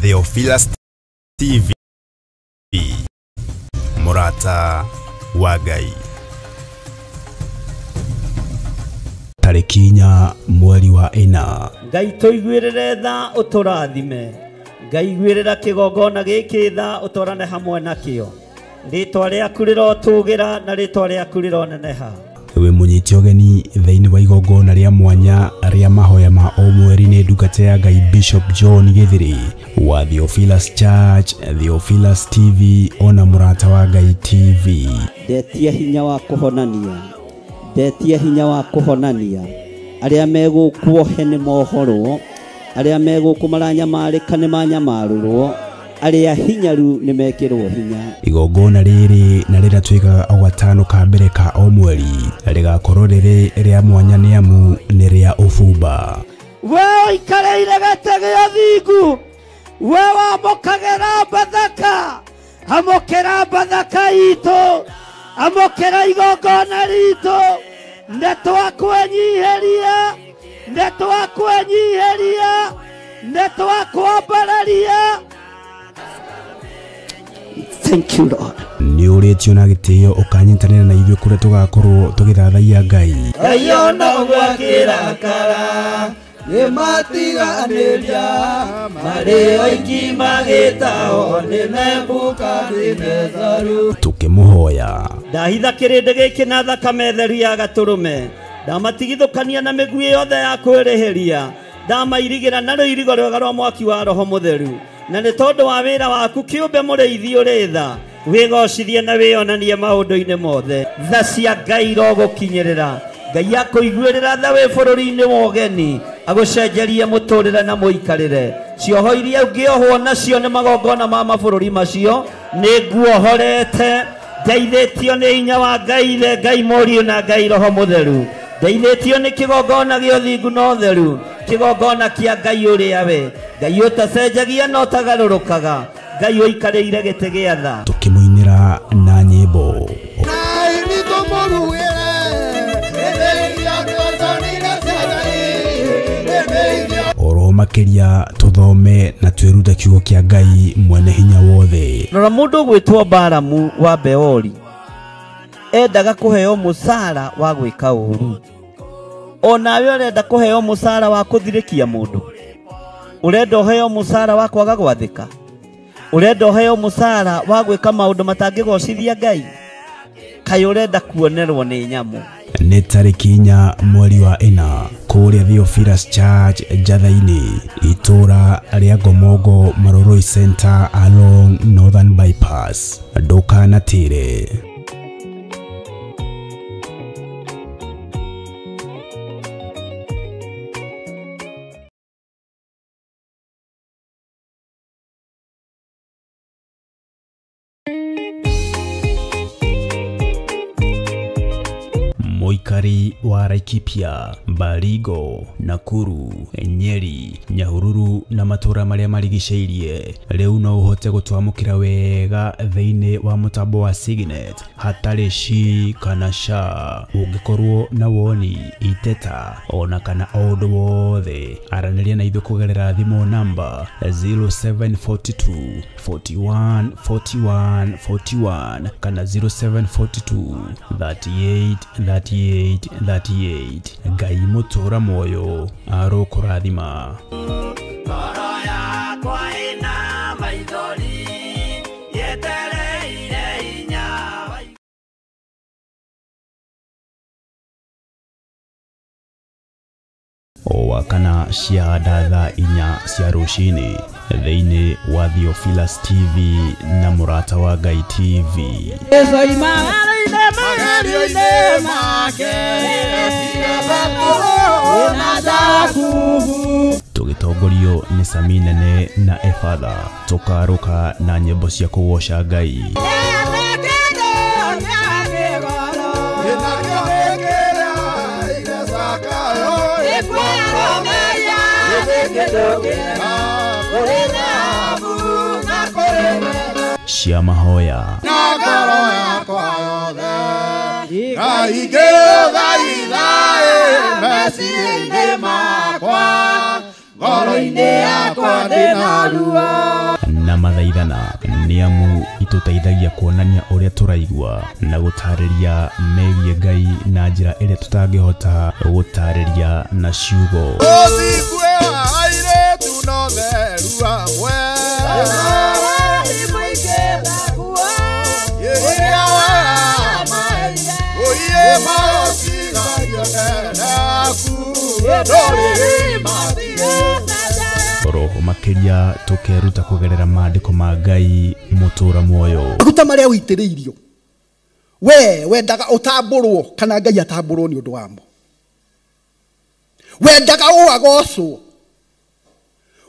Theophilus TV, Mũrata wa Ngai. Tarĩki 4 mweri wa 4. Ngai tũiguĩrĩre tha ũtũrathime. Ngai iguĩrĩra kĩgongona gĩkĩ tha ũtwarane hamwe nakĩo. Rĩtwa rĩaku rĩrotũgĩra na rĩtwa rĩaku rĩroneneha. Wĩ mũnyite ũgeni thĩinĩ wa igongona rĩa mwanya rĩa mahoya ma o mweri nĩ ndungata ya Ngai Bishop John Githiri wa Theophilus Church, Theophilus TV ona Mũrata wa Ngai TV. Ndetia hinya wa kũhonania, ndetia hinya wa kũhonania. Arĩa megũkuohe nĩ mohorwo, arĩa megũkũ maranyamarĩka nĩ manyamarũrwo, arĩa hinyaru nĩ mekĩrwo hinya. Igongona rĩrĩ na rĩrĩa twĩkaga o gatano ka mbere ka o mweri rĩgakorwo rĩrĩ rĩa mwanya nĩ amu nĩ rĩa ũbumba. We ũikarĩire gĩtĩ gĩa thingu, we wamũkagĩra Bathaka, amũkĩra Bathaka itũ, amũkĩra igongona ritũ. Nĩ twakwenyiheria, nĩ twakwenyiheria, nĩ twakwambararia. Thank you, Lord. Nĩ ũrĩtio na gĩtĩo ũkanyitanĩra na ithuĩ kũrĩa tũgakorwo tũgĩthathaiya Ngai. Ngai ona gwakĩrakara nĩ matiganĩria marĩ oiki magĩtao nĩ Nebukadinetharu. Tũkĩmũhoya. Ndahitha kĩrĩndĩ gĩkĩ na thakame theru ya gatũrũme, ndamatigithũkania na mĩguĩ yothe ya kwĩrĩhĩria, ndamairigĩra na rũirigo rwega rwa mwaki wa Roho Mũtheru. Na nĩ tondũ wa wĩra waku kĩũmbe mũrĩithi ũrĩ tha, wĩgocithie na wĩonanie maũndũ-inĩ mothe. Tha cia Ngai irogũkinyĩrĩra. Ngai akũiguĩrĩra tha wĩ bũrũri-inĩ wa ũgeni, agũcenjerie mũtũrĩre na mũikarĩre. Cioho iria ũngĩohwo nacio nĩ magongona ma mabũrũri macio, nĩ nguohorete. Ndeithĩtio nĩ hinya wa Ngai Ithe, Ngai Mũriũ na Ngai Roho Mũtheru. Ndeithĩtio nĩ kĩgongona gĩa ũthingu na ũtheru, kĩgongona kĩa Ngai ũrĩa we Ngai ũtacenjagia na ũtagarũrũkaga, Ngai ũikarĩire gĩtĩ gĩa tha. Tũkĩmũinĩra na nyĩmbo. Oro makĩria tũthome na twĩrute kiugo kĩa Ngai mwene hinya wothe. Rora mũndũ ũgwĩtwo Balamu wa Beori endaga kũheo mũcara wa gwĩka ũũru. Onawe ũrenda kũheo mũcara wa kũthirĩkia mũndũ, ũrenda ũheo mũcara wa kwaga gwathĩka, ũrenda ũheo mũcara wa gwĩka maũndũ matangĩgocithia Ngai, kaĩ ũrenda kuonerwo nĩ nyamũ. Nĩ tarĩki 4 mweri wa 4 kũrĩa Theophilus Church Njatha-inĩ, itũra rĩa Ngomongo, Maroroi Center along Northern Bypass. Ndũkanatĩre. Mũikari wa Laikipia, Baringo, Nakuru, Nyeri, Nyahururu na matũra marĩa marigicĩirie rĩu no ũhote gũtwamũkĩra wega thĩinĩ wa mũtambo wa Signet hatarĩ shi kana sha. Ũngĩkorwo na woni, iteta ona kana o ũndũ wothe, aranĩria na ithuĩ kũgerera thimũ namba 0742 41 41 41 kana 0742 38 38 38. Ngai mũtũra muoyo arokũrathima. Ngoro yakwa ĩna maithori yetereire hinya wa O wa kana cia thaa 4 cia rũcinĩ thĩinĩ wa Theophilus TV na Mũrata wa Ngai TV. Tũgĩtongorio nĩ Sami Nene na Efatha, tũkarũka na nyĩmbo cia kũgoca Ngai. Cia mahoya. Ngoro-inĩ yakwa ndĩna ruo. na mathaithana nĩ amu itũteithagia kuonania ũrĩa tũraigua na gũtarĩria megiĩ Ngai na njĩra ĩrĩa tũtangĩhota gũtarĩria na ciugo. Roho makiria tukeruta kugerera maandiko ma Ngai mutura muoyo. Maguta maria uitiriirio we wendaga utamburwo kana Ngai atamburwo ni undu wamo. Wendaga uagocwo,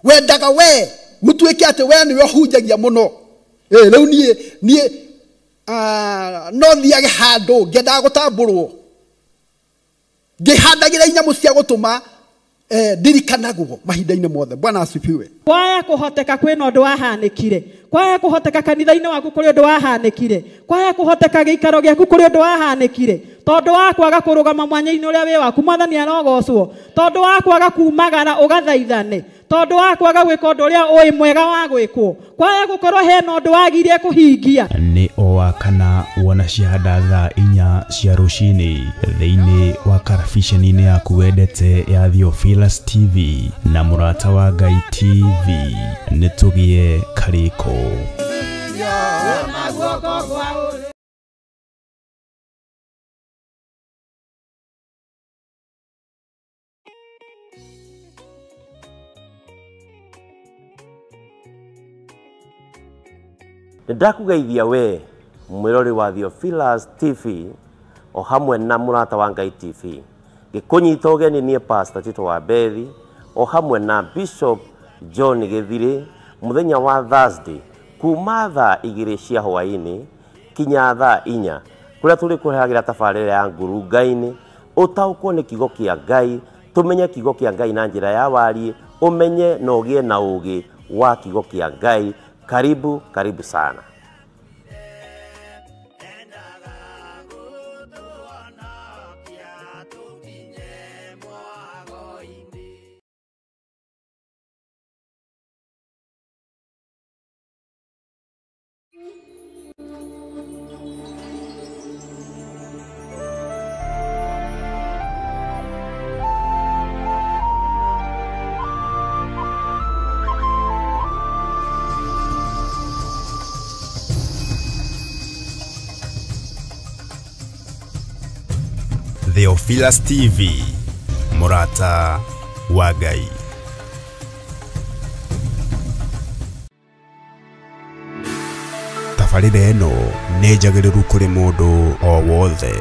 wendaga we gutuike ati we niwe hunjagia muno. Riu nie no thiage handu ngendaga gutamburwo ngihandagira inyamu cia gutuma ndirikanagwo mahinda-inĩ mothe. Bwana asifiwe. Kwaya kuhoteka kwina undu wahanikire, kwaya kuhoteka kanitha-inĩ waku kuri undu wahanikire, kwaya kuhoteka giikaro giaku kuri undu wahanikire, tondu wa kwaga kurugama mwanya-inĩ uria wi waku Mwathani arogocwo, tondu wa kwaga kumagara ugathaithane, tondu wa kwaga gwika undu uria ui mwega wa gwikwo, kwaya gukorwo hena undu wagirie kuhingia. Nĩ o wa kana wona ciahanda thaa 4 cia rũcinĩ thĩinĩ wa karabiceni-inĩ yaku wendete ya Theophilus TV na Mũrata wa Ngai TV. Nĩ tũgĩe karĩko. Ndakugeithia we mwirori wa Theophilus TV o hamwe na Mũrata wa Ngai TV. Gikunyita ũgeni niĩ Pastor Tito wa Bethi o hamwe na Bishop John Githiri muthenya wa Thursday kuma thaa 2 cia hwaini kinya thaa 4 kuria turi kurehagira tabarĩra ya ngurunga-inĩ ũtaũkwo nĩ kiugo kĩa Ngai, tumenye kiugo kĩa Ngai na njĩra ya wariĩ, ũmenye na ũgĩe na ũgĩ wa kiugo kĩa Ngai. Karibu, karibu sana. Theophilus TV, Mũrata wa Ngai. Tabarĩra ĩno nĩ njagĩrĩru kũrĩ mũndũ o wothe.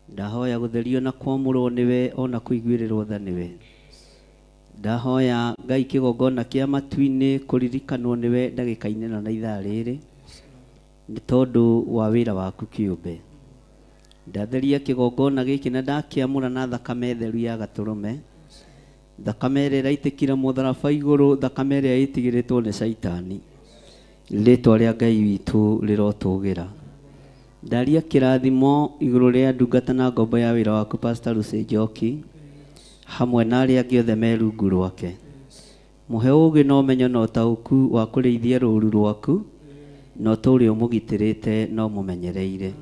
Ndahoya gutherio na kwamũrwo niwe ona kuiguĩrĩrwo tha niwe. Ndahoya Ngai kĩgongona kĩa matu-inĩ kũririkanwo niwe ndagĩka-inĩ ĩno na ithaa rĩrĩ nĩ tondũ wa wĩra waku kĩũmbe. Ndatheria kĩgongona gĩkĩ na ndakĩamũra na thakame theru ya gatũrũme, thakame ĩrĩa ĩraitĩkire mũtharaba igũrũ, thakame ĩrĩa ĩtigĩrĩtwo nĩ Caitani. Rĩtwa rĩa Ngai witũ rĩrotũgĩra. Ndaria kĩrathimo igũrũ rĩa ndungata na ngombo ya wĩra waku Pastor Lucy Njoki hamwe na arĩa angĩ othe me rungu rwake. Mũhe ũũgĩ na ũmenyo na ũtaũku wa kũrĩithia rũũru rwaku na ũtũũre ũmũgitĩrĩte na ũmũmenyereire.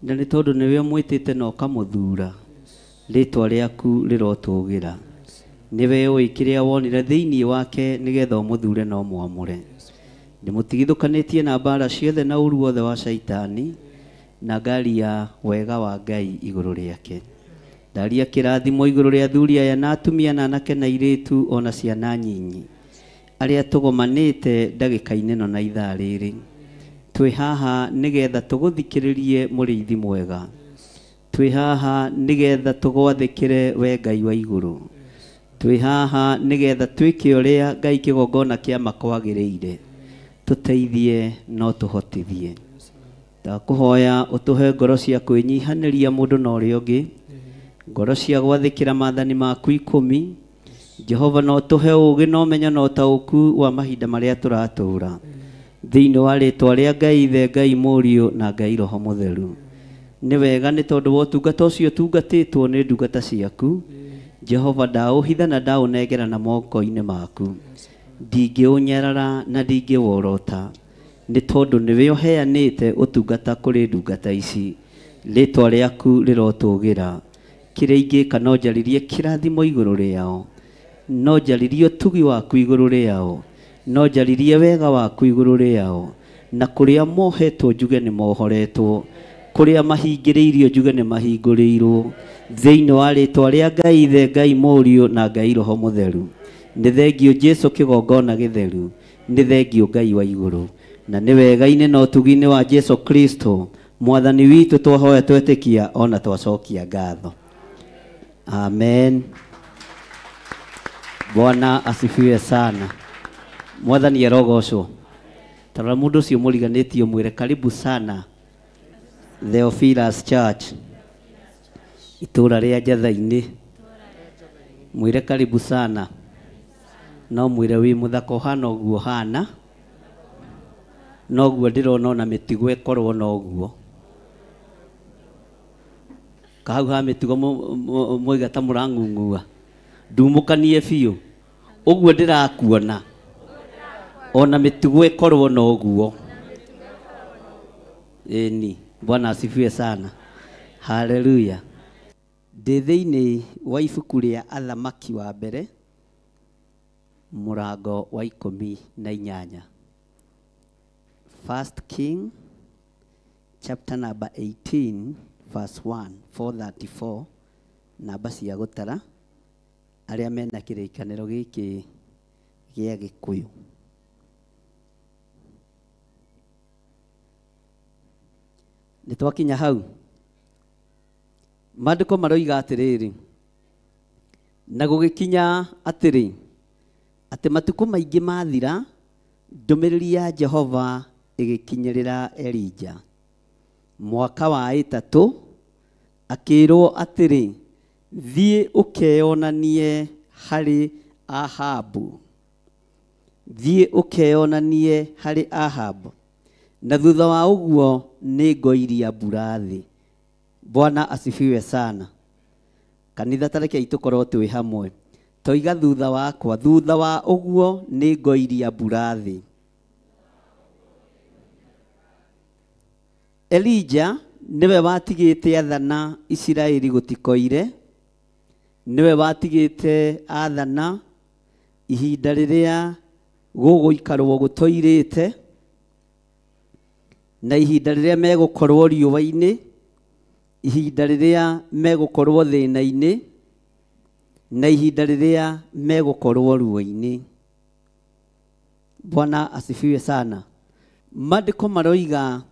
Na nĩ tondũ nĩwe ũmwĩtĩte na ũkamũthuura, rĩtwa rĩaku rĩrotũgĩra. Nĩwe ũĩ kĩrĩa wonire thĩinĩ wake nĩgetha ũmũthure na ũmwamũre. Ndĩmũtigithũkanĩtie na mbara ciothe na ũũru wothe wa Caitani na ngari ya wega wa Ngai igũrũ rĩake. Ndaria kĩrathimo igũrũ rĩa athuri aya na atumia na anake na airĩtu ona ciana nyinyi arĩa tũgomanĩte ndagĩka-inĩ ĩno na ithaa rĩrĩ. Twĩ haha nĩgetha tũgũthikĩrĩrie mũrĩithi mwega. Twĩ haha nĩgetha tũgwathĩkĩre we Ngai wa igũrũ. Twĩ haha nĩgetha twĩke ũrĩa Ngai kĩgongona kĩa makwagĩrĩire. Tũteithie no tũhotithie. Ndakũhoya ũtũhe ngoro cia kwĩnyihanĩria mũndũ na ũrĩa ũngĩ, ngoro cia gwathĩkĩra maathani maku 10. Jehova no tũhe ũũgĩ na ũmenyo na ũtaũku wa mahinda marĩa tũratũũra. Thĩinĩ wa rĩtwa rĩa Ngai Ithe, Ngai Mũriũ na Ngai Roho Mũtheru. Nĩ wega nĩ tondũ wa ũtungata ũcio ũtungatĩtwo nĩ ndungata ciaku. Jehova ndaũhitha na ndaũnengera na moko-inĩ maku. Ndingĩũnyarara na ndingĩworota nĩ tondũ nĩwe ũheanĩte ũtungata kũrĩ ndungata ici. Rĩtwa rĩaku rĩrotũgĩra. Kĩrĩa ingĩka no njarĩrie kĩrathimo igũrũ rĩao, no njarĩrie ũtugi waku igũrũ rĩao, no njarĩrie wega waku igũrũ rĩao, na kũrĩa mohetwo njuge nĩ mohoretwo, kũrĩa mahingĩrĩirio njuge nĩ mahingũrĩirwo. Thĩinĩ wa rĩtwa rĩa Ngai Ithe, Ngai Mũriũ na Ngai Roho Mũtheru. Nĩ thengio Jesu kĩgongona gĩtheru, nĩ thengio Ngai wa igũrũ, na nĩ wega-inĩ na ũtugi-inĩ wa Jesu Kristo mwathani witũ twahoya twetĩkia ona twacokia ngatho. Amen. Bwana asifiwe sana. Mwathani arogocwo. Tarora mũndũ ũcio mũriganĩtio mwĩre karibu sana Theophilus Church, itũra rĩa Njatha-inĩ. Mwĩre karibu sana. No mwĩre wĩ mũthaka ũhana ũguo ũhana, noguo ndĩrona ona mĩtigo ĩkorwo noguo. Kahau ha mĩtigo mwaiga ta mũrang'ung'ua, ndumũkanie biũ ũguo ndĩrakuona ona mĩtugo ĩkorwo noguo. Ĩni, Bwana asifiwe sana. Haleluya. Ndĩ thĩinĩ wa ibuku rĩa Athamaki wa mbere mũrango wa 18. First King chapter number 18 verse 1 434, namba cia gũtara arĩa mena kĩrĩkanĩro gĩkĩ gĩa Gĩkũyũ. Nĩ twakinya hau. Maandĩko maroiga atĩrĩrĩ, na gũgĩkinya atĩrĩ atĩ matukũ maingĩ mathira, ndũmĩrĩri ya Jehova ĩgĩkinyĩrĩra Elija mwaka wa 3, akĩrwo atĩrĩ, thiĩ ũkeyonanie harĩ Ahabu. Thiĩ ũkeyonanie harĩ Ahabu, na thutha wa ũguo nĩ ngoiria mbura thĩ. Bwana asifiwe sana. Kanitha tareke tũkorwo twĩ hamwe. Toiga thutha wakwa, thutha wa ũguo nĩ ngoiria mbura thĩ. Elija nĩwe watigĩte athana Isiraeli gũtikoire, nĩwe watigĩte athana ihinda rĩrĩa gũgũikarwo gũtoirĩte, na ihinda rĩrĩa megũkorwo riũa-inĩ, ihinda rĩrĩa megũkorwo thĩna-inĩ, na ihinda rĩrĩa megũkorwo ruo-inĩ. Bwana asifiwe sana. Maandĩko maroiga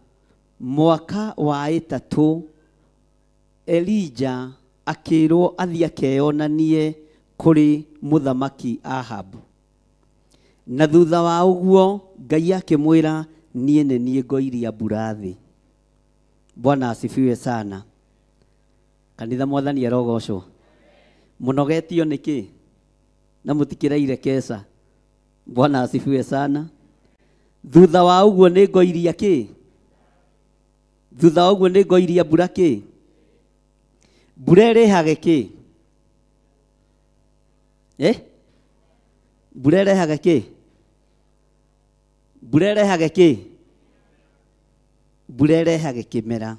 mwaka wa 3 Elija akĩrwo athiĩ akeyonanie kũrĩ mũthamaki Ahabu, na thutha wa ũguo Ngai akĩmwĩra niĩ nĩ niĩ ngoiria mbura thĩ. Bwana asifiwe sana. Kanitha mwathani arogocwo. Mũnogetio nĩkĩ na mũtikĩraire keca? Bwana asifiwe sana. Thutha wa ũguo nĩ ngoiria kĩ? Thutha wa ũguo nĩ ngoiria mbura kĩ? Mbura ĩrehage kĩ? Mbura ĩrehage kĩ? Mbura ĩrehage kĩ? Mbura ĩrehage kĩmera.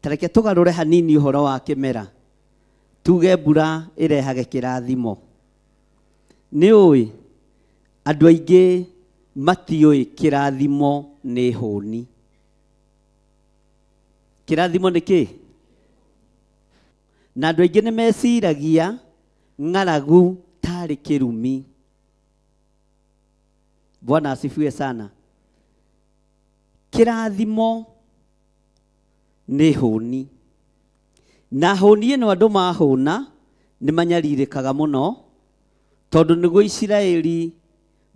Tareke tũgarũre hanini ũhoro wa kĩmera, tuge mbura ĩrehage kĩrathimo. Nĩ ũĩ andũ aingĩ matiũĩ kĩrathimo nĩ hũni. Kĩrathimo nĩ kĩ? Na andũ aingĩ nĩ meciragia ng'aragu tarĩ kĩrumi. Bwana asifiwe sana. Kĩrathimo nĩ hũni. Na hũni ĩno andũ mahũna nĩ manyarirĩkaga mũno, tondũ nĩguo Isiraeli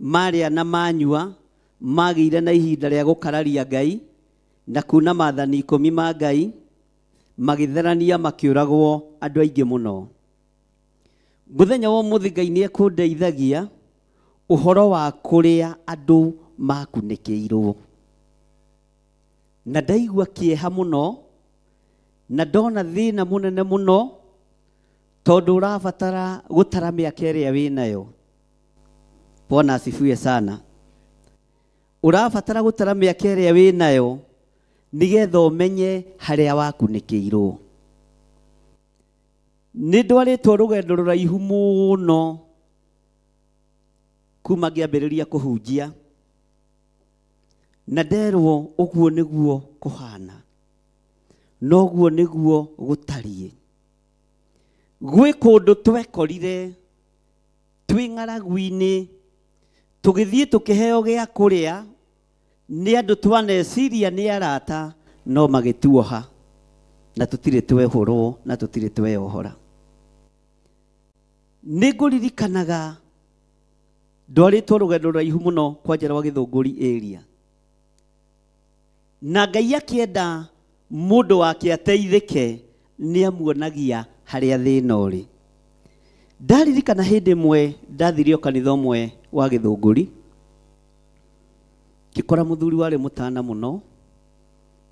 marĩa na manyua magĩire na ihinda rĩa gũkararia Ngai na kuna maathani 10 ma Ngai, magĩtherania makĩũragwo andũ aingĩ mũno. Mũthenya wa ũmũthĩ Ngai nĩ ekũndeithagia ũhoro wa kũrĩa andũ makunĩkĩirwo. Na ndaigua kĩeha mũno na ndona thĩna mũnene mũno, tondũ ũrabatara gũtara mĩaka ĩrĩa wĩnayo. Bwana asifiwe sana. Ũrabatara gũtara mĩaka ĩrĩa wĩnayo nĩgetha ũmenye harĩa wakunĩkĩirwo. Nĩ ndwarĩtwo rũgendo rũraihu mũno kuma ngĩambĩrĩria kũhunjia, na nderwo ũguo nĩguo kũhana, noguo nĩguo gũtariĩ. Gwĩ kũndũ twekorire twĩ ng'aragu-inĩ, tũgĩthiĩ tũkĩheo gĩa kũrĩa nĩ andũ twaneciria nĩ arata, no magĩtuoha na tũtirĩ twehũrwo na tũtirĩ tweyohora. Nĩ ngũririkanaga ndwarĩtwo rũgendo rũraihu mũno kwanja rwa Gĩthũngũri area, na Ngai akĩenda mũndũ wake ateithĩke nĩ amuonagia harĩa thĩna ũrĩ. Ndaririkana hĩndĩ ĩmwe ndathire o kanitha ũmwe wa Gĩthũngũri, ngĩkora mũthuri warĩ mũtana mũno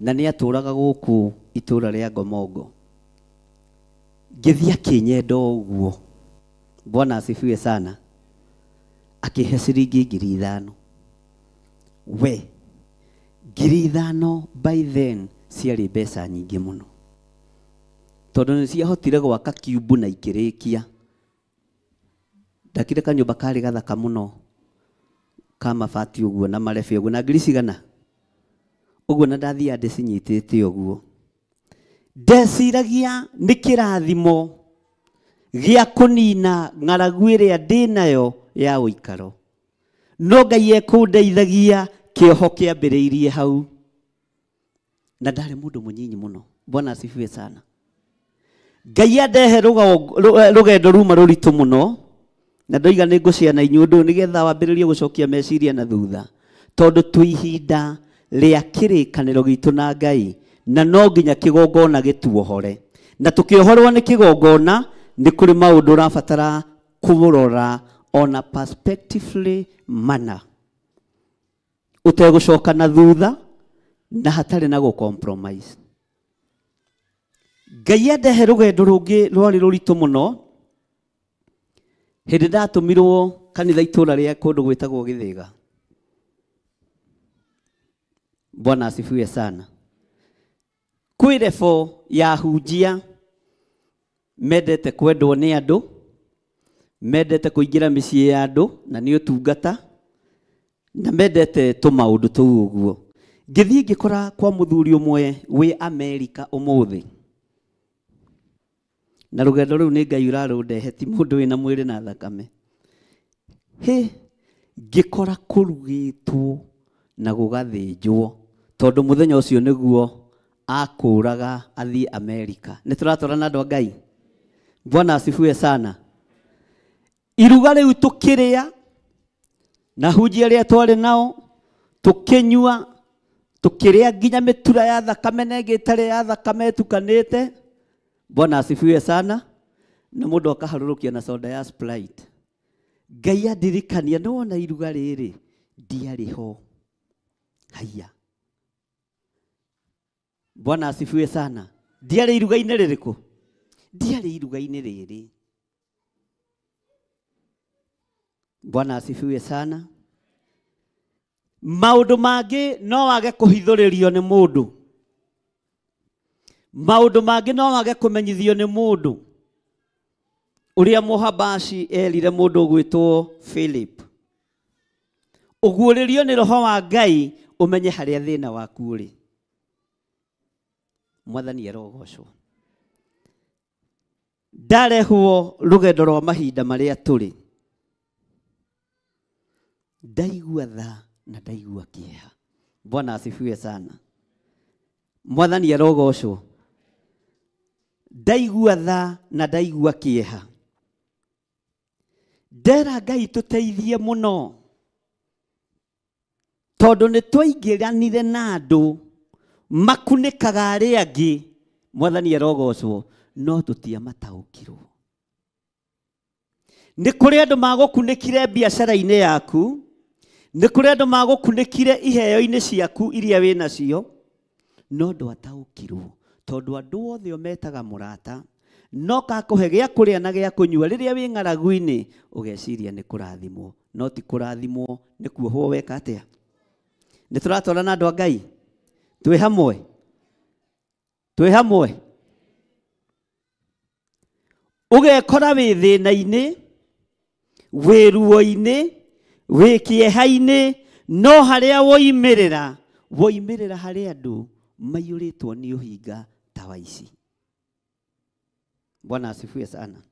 na nĩ atũraga gũkũ itũra rĩa Ngomongo. Ngĩthiĩ akĩnyenda ũguo, Bwana asifiwe sana, akĩhe ciringi 5,000. We 5,000 by then ciarĩ mbeca nyingĩ mũno, tondũ nĩ ciahotire gwaka kiumbu na ikĩrĩkia. Ndakire kanyũmba karĩ gathaka mũno ka mabati ũguo na marebe ũguo, na ngiri cigana ũguo, na ndathiaga ndĩcinyitĩte ũguo. Ndeciragia nĩ kĩrathimo gĩa kũnina ng'aragu ĩrĩa ndĩnayo ya ũikaro, no Ngai ekũndeithagia kĩoho kĩambĩrĩirie hau. Na ndarĩ mũndũ mũnyinyi mũno. Bwana asifiwe sana. Ngai andehe rũgendo ruma rũritũ mũno, na ndoiga nĩ ngũciana inyuĩ ũndũ nĩgetha wambĩrĩrie gũcokia meciria na thutha, tondũ twĩ ihinda rĩa kĩrĩkanĩro gitũ na Ngai, na no nginya kĩgongona gĩtuohore. Na tũkĩohorwo nĩ kĩgongona nĩ kũrĩ maũndũ ũrabatara kũrora ona perspectively mana, ũtegũcoka na thutha na hatarĩ na gũ-compromise. Ngai andehe rũgendo rũngĩ rwarĩ rũritũ mũno hĩndĩ ndatũmirwo kanitha itũra rĩa kũndũ gwĩtagwo Gĩthĩga. Bwana asifiwe sana. Kwĩ rebo ya hunjia mendete kwendwo nĩ andũ, mendete kũingĩra mĩciĩ ya andũ na nĩ ũtungata, na mendete tũmaũndũ tũu ũguo. Ngĩthiĩ ngĩkora kwa mũthuri ũmwe wĩ Amerika ũmũthĩ, na rũgendo rũu nĩ Ngai ũrarũndehe, ti mũndũ wĩna mwĩrĩ na thakame. Hĩ, ngĩkora kũrugĩtwo na gũgathĩnjwo, tondũ mũthenya ũcio nĩguo akũraga athiĩ Amerika. Nĩ tũratwarana andũ a Ngai? Bwana asifiwe sana. Iruga rĩu tũkĩrĩa na hunjia arĩa twarĩ nao, tũkĩnyua, tũkĩrĩa nginya mĩtura ya thakame na ĩngĩ ĩtarĩ ya thakame ĩtukanĩte. Bwana asifiwe sana. Na mũndũ akaharũrũkia na soda ya Sprite. Ngai andirikania nĩ wona iruga rĩrĩ ndiarĩ ho. Haiya. Bwana asifiwe sana. Ndiarĩ iruga-inĩ rĩrĩkũ? Ndiarĩ iruga-inĩ rĩrĩ. Bwana asifiwe sana. Maũndũ mangĩ no wage kũhithũrĩrio nĩ mũndũ, maũndũ mangĩ no wage kũmenyithio nĩ mũndũ. Ũrĩa Mũhabashi erire mũndũ ũgwĩtwo Philip, ũguũrĩrio nĩ Roho wa Ngai ũmenye harĩa thĩna waku ũrĩ. Mwathani arogocwo. Ndarehwo rũgendo rwa mahinda marĩa tũrĩ, ndaigua tha na ndaigua kĩeha. Bwana asifiwe sana. Mwathani arogocwo. Ndaigua tha na ndaigua kĩeha. Ndera Ngai tũteithie mũno, tondũ nĩ twaingĩranire na andũ makunĩkaga arĩa angĩ. Mwathani arogocwo, no tũtiamataũkirwo. Nĩ kũrĩ andũ magũkunĩkire biacara-inĩ yaku, nĩ kũrĩ andũ magũkunĩkire iheo-inĩ ciaku iria wĩ nacio, no ndwataũkirwo, tondũ andũ othe ũmetaga mũrata no kakũhe gĩa kũrĩa na gĩa kũnyua rĩrĩa wĩ ng'aragu-inĩ, ũgeciria nĩ kũrathimwo, no ti kũrathimwo, nĩ kuohwo weka atĩa. Nĩ tũratwarana andũ a Ngai? Twĩ hamwe? Twĩ hamwe? Ũgekora wĩ thĩna-inĩ, wĩ ruo-inĩ, wĩ kĩeha-inĩ, no harĩa woimĩrĩra, woimĩrĩra harĩ andũ maiyũrĩtwo nĩ ũhinga ta wa ici. Bwana asifiwe sana.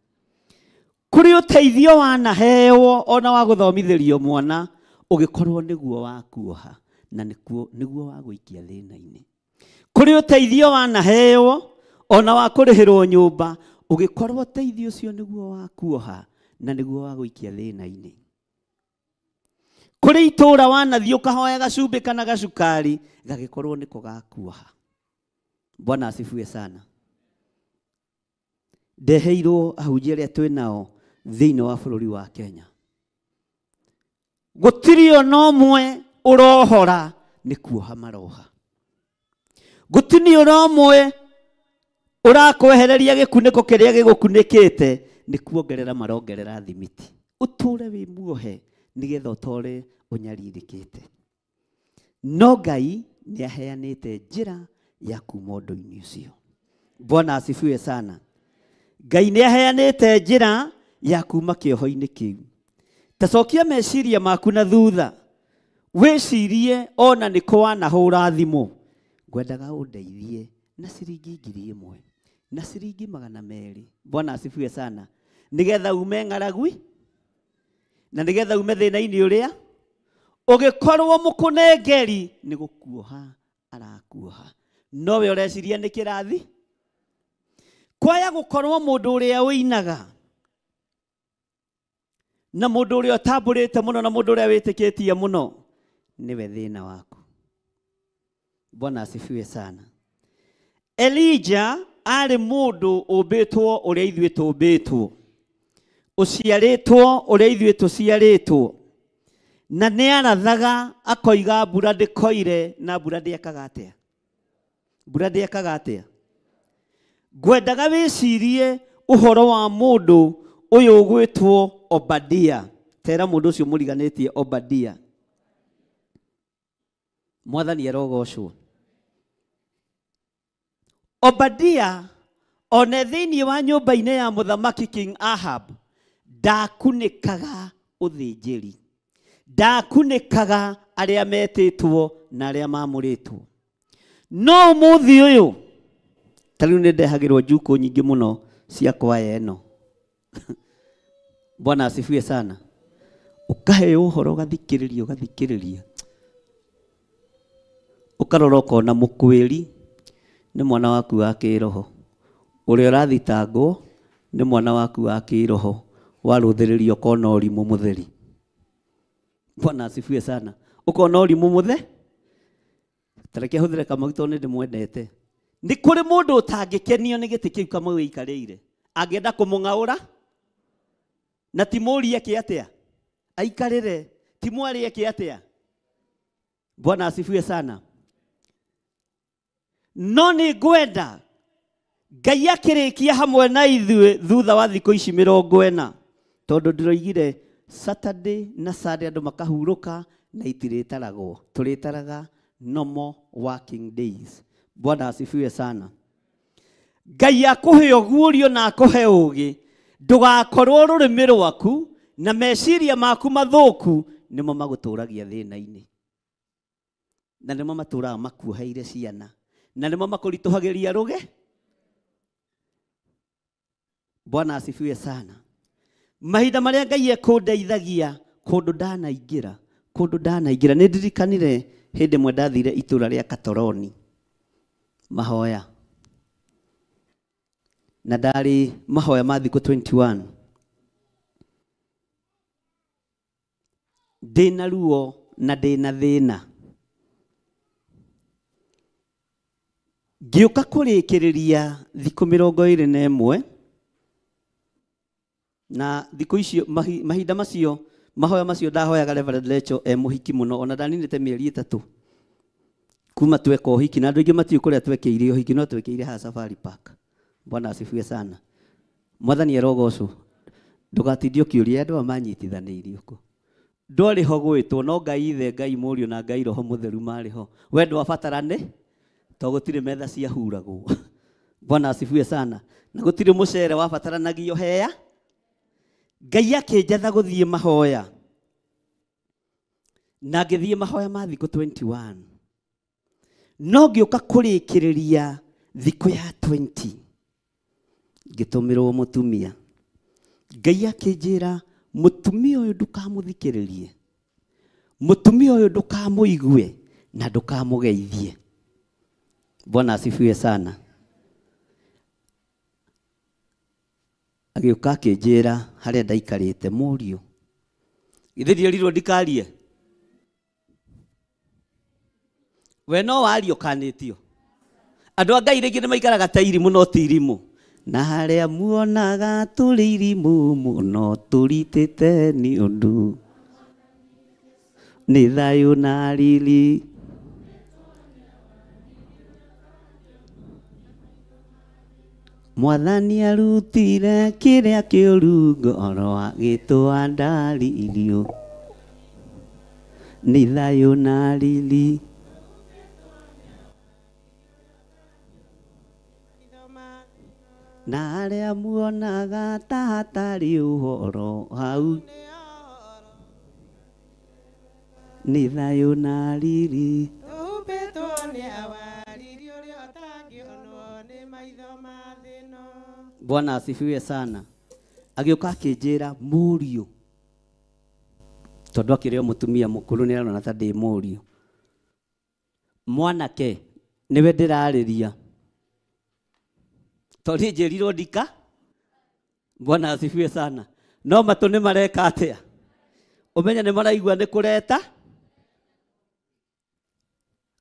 Kũrĩ ũteithio wanaheo ona wa gũthomithĩrio mwana, ũgĩkorwo nĩguo wa kuoha na nĩguo wa gũikia thĩna-inĩ. Kũrĩ ũteithio wanaheo ona wa kũrĩhĩrwo nyũmba, ũgĩkorwo ũteithio ũcio nĩguo wa kuoha na nĩguo wa gũikia thĩna-inĩ. Kũrĩ itũũra wanathiĩ ũkahoya gacumbĩ kana gacukari, gagĩkorwo nĩko gakuoha. Bwana asifiwe sana. Ndeheirwo ahunjia arĩa twĩ nao thĩinĩ wa bũrũri wa Kenya. Gũtirĩ ona ũmwe ũrohora nĩ kuoha maroha. Gũtirĩ ona ũmwe ũrakwehereria gĩkunĩko kĩrĩa gĩgũkunĩkĩte, nĩ kuongerera marongerera thimiti. Ũtũre wĩ muohe nĩgetha ũtore ũnyarirĩkĩte. No Ngai nĩ aheanĩte njĩra ya kuma ũndũ-inĩ ũcio. Bwana asifiwe sana. Ngai nĩ aheanĩte njĩra ya kuma kĩoho-inĩ kĩu. Ta cokia meciria maku na thutha, wĩcirie ona nĩkũ wanahũra thimũ. Ngwendaga ũndeithie na ciringi 1000 na ciringi 200. Bwana asifiwe sana. Nĩgetha ume ng'aragui na nĩgetha ume thĩna-inĩ ũrĩa ũgĩkorwo mũkũnengeri nĩ gũkuoha arakuoha, nowe ũreciria nĩ kĩrathi. Kwaya gũkorwo mũndũ ũrĩa ũinaga na mũndũ ũrĩa ũtambũrĩte mũno na mũndũ ũrĩa wĩtĩkĩtie mũno nĩwe thĩna waku. Bwana asifiwe sana. Elijah arĩ mũndũ ũmbĩtwo ũrĩa ithuĩ tũmbĩtwo, ũciarĩtwo ũrĩa ithuĩ tũciarĩtwo, na nĩ arathaga akoiga mbura ndĩkoire na mbura ndĩekaga atĩa? Mbura ndĩekaga atĩa? Ngwendaga wĩcirie ũhoro wa mũndũ ũyũ ũgwĩtwo Obadia. Tera mũndũ ũcio mũriganĩtie Obadia. Mwathani arogocwo. Obadia one thĩinĩ wa nyũmba-inĩ ya mũthamaki King Ahab ndakunĩkaga ũthĩnjĩri, ndakunĩkaga arĩa metĩtwo na arĩa mamũrĩtwo. No ũmũthĩ ũyũ ta rĩu nĩ ndehagĩrwo njukũ nyingĩ mũno cia kwaya ĩno. Bwana asifiwe sana. Ũkaheo ũhoro ũgathikĩrĩria ũgathikĩrĩria, ũkarora ũkona mũkwĩri nĩ mwana waku wa kĩroho, ũrĩa ũrathitangwo nĩ mwana waku wa kĩroho, warũthĩrĩria ũkona ũrimũ mũtheri. Bwana asifiwe sana. Ũkona ũrimũ mũthe. Tareke hũthĩre Kamau tondũ nĩ ndĩmwendete. Nĩ kũrĩ mũndũ ũtangĩkenio nĩ gĩtĩ kĩu Kamau ĩikarĩire, angĩenda kũmũng'aũra na ti mũrie eke atĩa aikarĩre, ti mwarĩ eke atĩa. Bwana asifiwe sana. No nĩ ngwenda Ngai akĩrĩkia hamwe na ithuĩ thutha wa thikũ ici 40, tondũ ndĩroigire Saturday na Sunday andũ makahurũka na itirĩtaragwo, tũrĩtaraga normal working days. Bwana asifiwe sana. Ngai akũhe ũguũrio na akũhe ũũgĩ, ndũgakorwo rũrĩmĩ rwaku na meciria maku mathũku nĩmo magũtũragia thĩna-inĩ, na nĩmo matũraga makuoheire ciana, na nĩmo makũritũhagĩria rũge. Bwana asifiwe sana. Mahinda maria Ngai ekundeithagia kundu ndanaingira, kundu ndanaingira. Ni ndirikanire hindi mwe ndathire itura ria Katoroni mahoya, na ndari mahoya ma thikũ 21. Ndina ruo na ndina thina. Ngiuka kurikiriria thikũ 21, na thikũ icio mahinda macio mahoya macio ndahoyaga Reverend Lecho e muhiki muno, ona ndaninite mĩeri 3 kuma tweka ũhiki, na andũ aingĩ matiũĩ kũrĩa twekĩire ũhiki, no twekĩire haha Safari Park. Bwana asifiwe sana. Mwathani arogocwo. Ndũgatindie ũkĩũria andũ aya manyitithanĩirio kũ. Ndwarĩ ho gwĩtwo, no Ngai Ithe, Ngai Mũriũ na Ngai Roho Mũtheru marĩ ho. We ndwabatarane to gũtirĩ metha ciahuragwo. Bwana asifiwe sana. Na gũtirĩ mũcere wabataranagia hea. Ngai akĩnjatha gũthiĩ mahoya, na ngĩthiĩ mahoya ma thikũ 21. No ngĩũka kũrĩkĩrĩria thikũ ya 20, ngĩtũmĩrwo mũtumia. Ngai akĩnjĩra, mũtumia ũyũ ndũkamũthikĩrĩrie, mũtumia ũyũ ndũkamũigue na ndũkamũgeithie. Bwana asifiwe sana. Agĩũka akĩnjĩra harĩa ndaikarĩte, mũriũ, githĩ ndierirwo ndikarie? We no wario kanĩtio. Andũ a Ngai rĩngĩ nĩ maikaraga ta irimũ no ti irimũ. Na harĩa muonaga tũrĩ irimũ mũno tũritĩte nĩ ũndũ nĩ thayũ na riri. Mwathani arutire kĩrĩa kĩũru ngoro agĩtũa ndaririo nĩ thayũ na riri. Na arĩa muonaga ta hatarĩ ũhoro hau nĩ thayũ na riri. Bwana asifiwe sana. Agĩũka akĩnjĩra, mũriũ, tondũ akĩrĩ o mũtumia mũkũrũ nĩ arona ta ndĩ mũriũ, mwanake nĩwe ndĩrarĩria, tondũ niĩ njĩrirwo ndika. Bwana asifiwe sana. No matũ nĩ mareka atĩa? Ũmenye nĩ maraigua nĩ kũreta.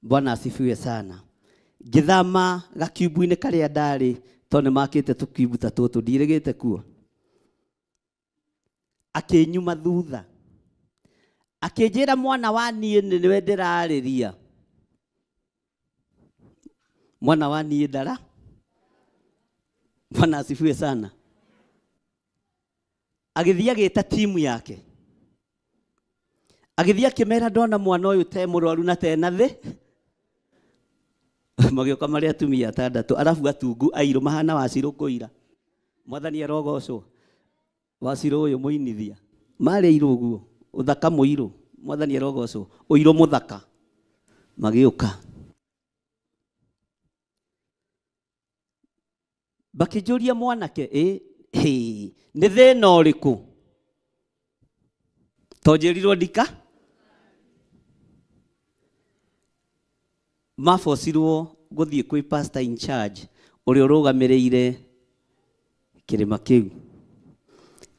Bwana asifiwe sana. Ngĩthama gakiumbu-inĩ karĩa ndarĩ, tondũ nĩ makĩte tũkiumbu ta tũtũ, ndirĩgĩte kuo. Akĩnyuma thutha akĩnjĩra, mwana wa niĩ nĩwe ndĩrarĩria, mwana wa niĩ ndara. Bwana asifiwe sana. Agĩthiĩ agĩta timu yake, agĩthiĩ akĩmera ndona mwana ũyũ te mũrwaru na tena thĩ. Magĩũka marĩ atumia atandatũ, arabu atungu airũ mahana Wacirũ kũira. Mwathani arogocwo. Wacirũ ũyũ mũinithia marĩ airũ ũguo, ũthaka mũirũ. Mwathani arogocwo, ũirũ mũthaka. Magĩũka bakĩnjũria, mwanake, nĩ thĩna ũrĩkũ? To njĩrirwo ndika. Mabocirwo gũthiĩ kwĩ pastor in charge ũrĩa ũrũgamĩrĩire kĩrĩma kĩu.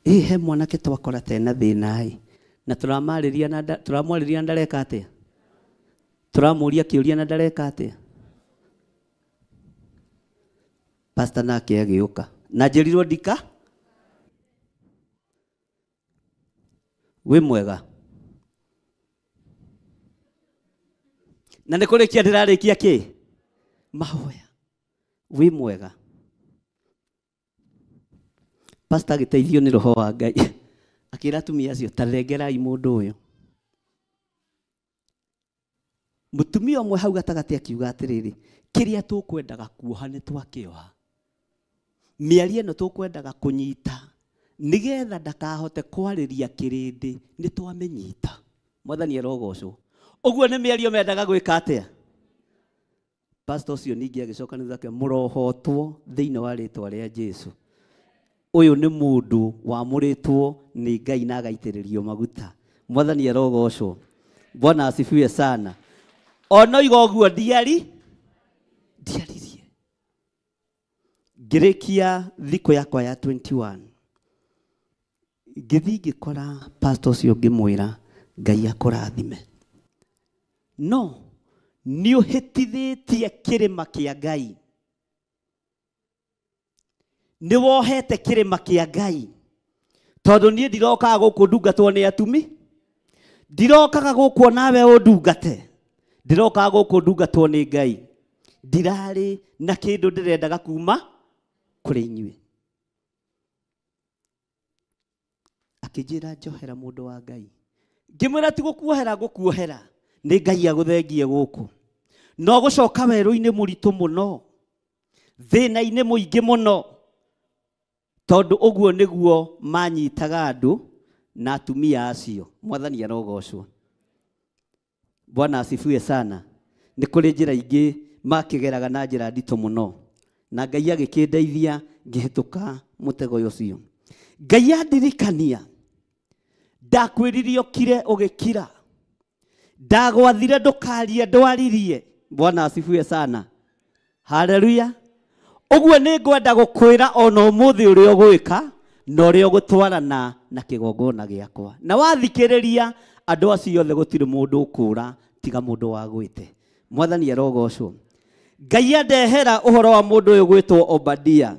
He mwanake twakora tena thĩna ĩ, na tũramwarĩria na ndareka atĩa? Tũramũria kĩũria na ndareka atĩa? Pastor nake agĩũka na njĩrirwo ndika. Wĩ mwega. Na nĩ kũrĩkia ndĩrarĩkia kĩ? Mahoya. Wĩ mwega. Pastor agĩteithio nĩ roho wa Ngai akĩra atumia acio, ta thengerai mũndũ ũyũ. Mũtumia ũmwe hau gatagatĩ akiuga atĩrĩrĩ, kĩrĩa tũkwendaga kuoha nĩ twakĩoha, mĩario ĩno tũkwendaga kũnyita nĩgetha ndakahote kwarĩria kĩrĩndĩ nĩ twamĩnyita. Mwathani arogocwo. Ũguo nĩ mĩario mendaga gwĩka atĩa? Pastor ũcio ningĩ agĩcoka nĩ thutha, mũrohotwo thĩinĩ wa rĩtwa rĩa Jesũ. Ũyũ nĩ mũndũ wamũrĩtwo nĩ Ngai na agaitĩrĩrio maguta. Mwathani arogocwo. Bwana asifiwe sana. Ona iga ũguo ndiaririe. Ngĩrĩkia thikũ yakwa ya 21. Ngĩthiĩ ngĩkora pastor ũcio ngĩmwĩra Ngai akũrathime. No nĩ ũhĩtithĩtie kĩrĩma kĩa Ngai. Nĩ wohete kĩrĩma kĩa Ngai. Tondũ niĩ ndirokaga gũkũ ndungatwo nĩ atumi. Ndirokaga gũkũ nawe ũndungate. Ndirokaga gũkũ ndungatwo nĩ Ngai. Ndirarĩ na kĩndũ ndĩrendaga kuma kũrĩ inyuĩ. Akĩnjĩra njohera mũndũ wa Ngai. Ngĩmwĩra ti gũkuohera ngũkuohera. Nĩ Ngai agũthengie gũkũ. No gũcoka werũ-inĩ mũritũ mũno. Thĩna-inĩ mũingĩ mũno. Tondũ ũguo nĩguo manyitaga andũ na atumia acio. Mwathani arogocwo. Bwana asifiwe sana. Nĩ kũrĩ njĩra ingĩ makĩgeraga na njĩra nditũ mũno. Na Ngai agĩkĩndeithia ngĩhĩtũka mũtego ũcio. Ngai andirikania. Ndakwĩrire ũkire ũgĩkira. Ndagwathire ndũkarie ndwaririe. Bwana asifiwe sana. Haleluya. Ũguo nĩ ngwenda gũkwĩra ona ũmũthĩ ũrĩa ũgwĩka na ũrĩa ũgũtwarana na kĩgongona gĩakwa. Na wathikĩrĩria andũ acio othe gũtirĩ mũndũ ũkũra tiga mũndũ wagwĩte. Mwathani arogocwo. Ngai andehera ũhoro wa mũndũ ũyũ gwĩtwo Obadia.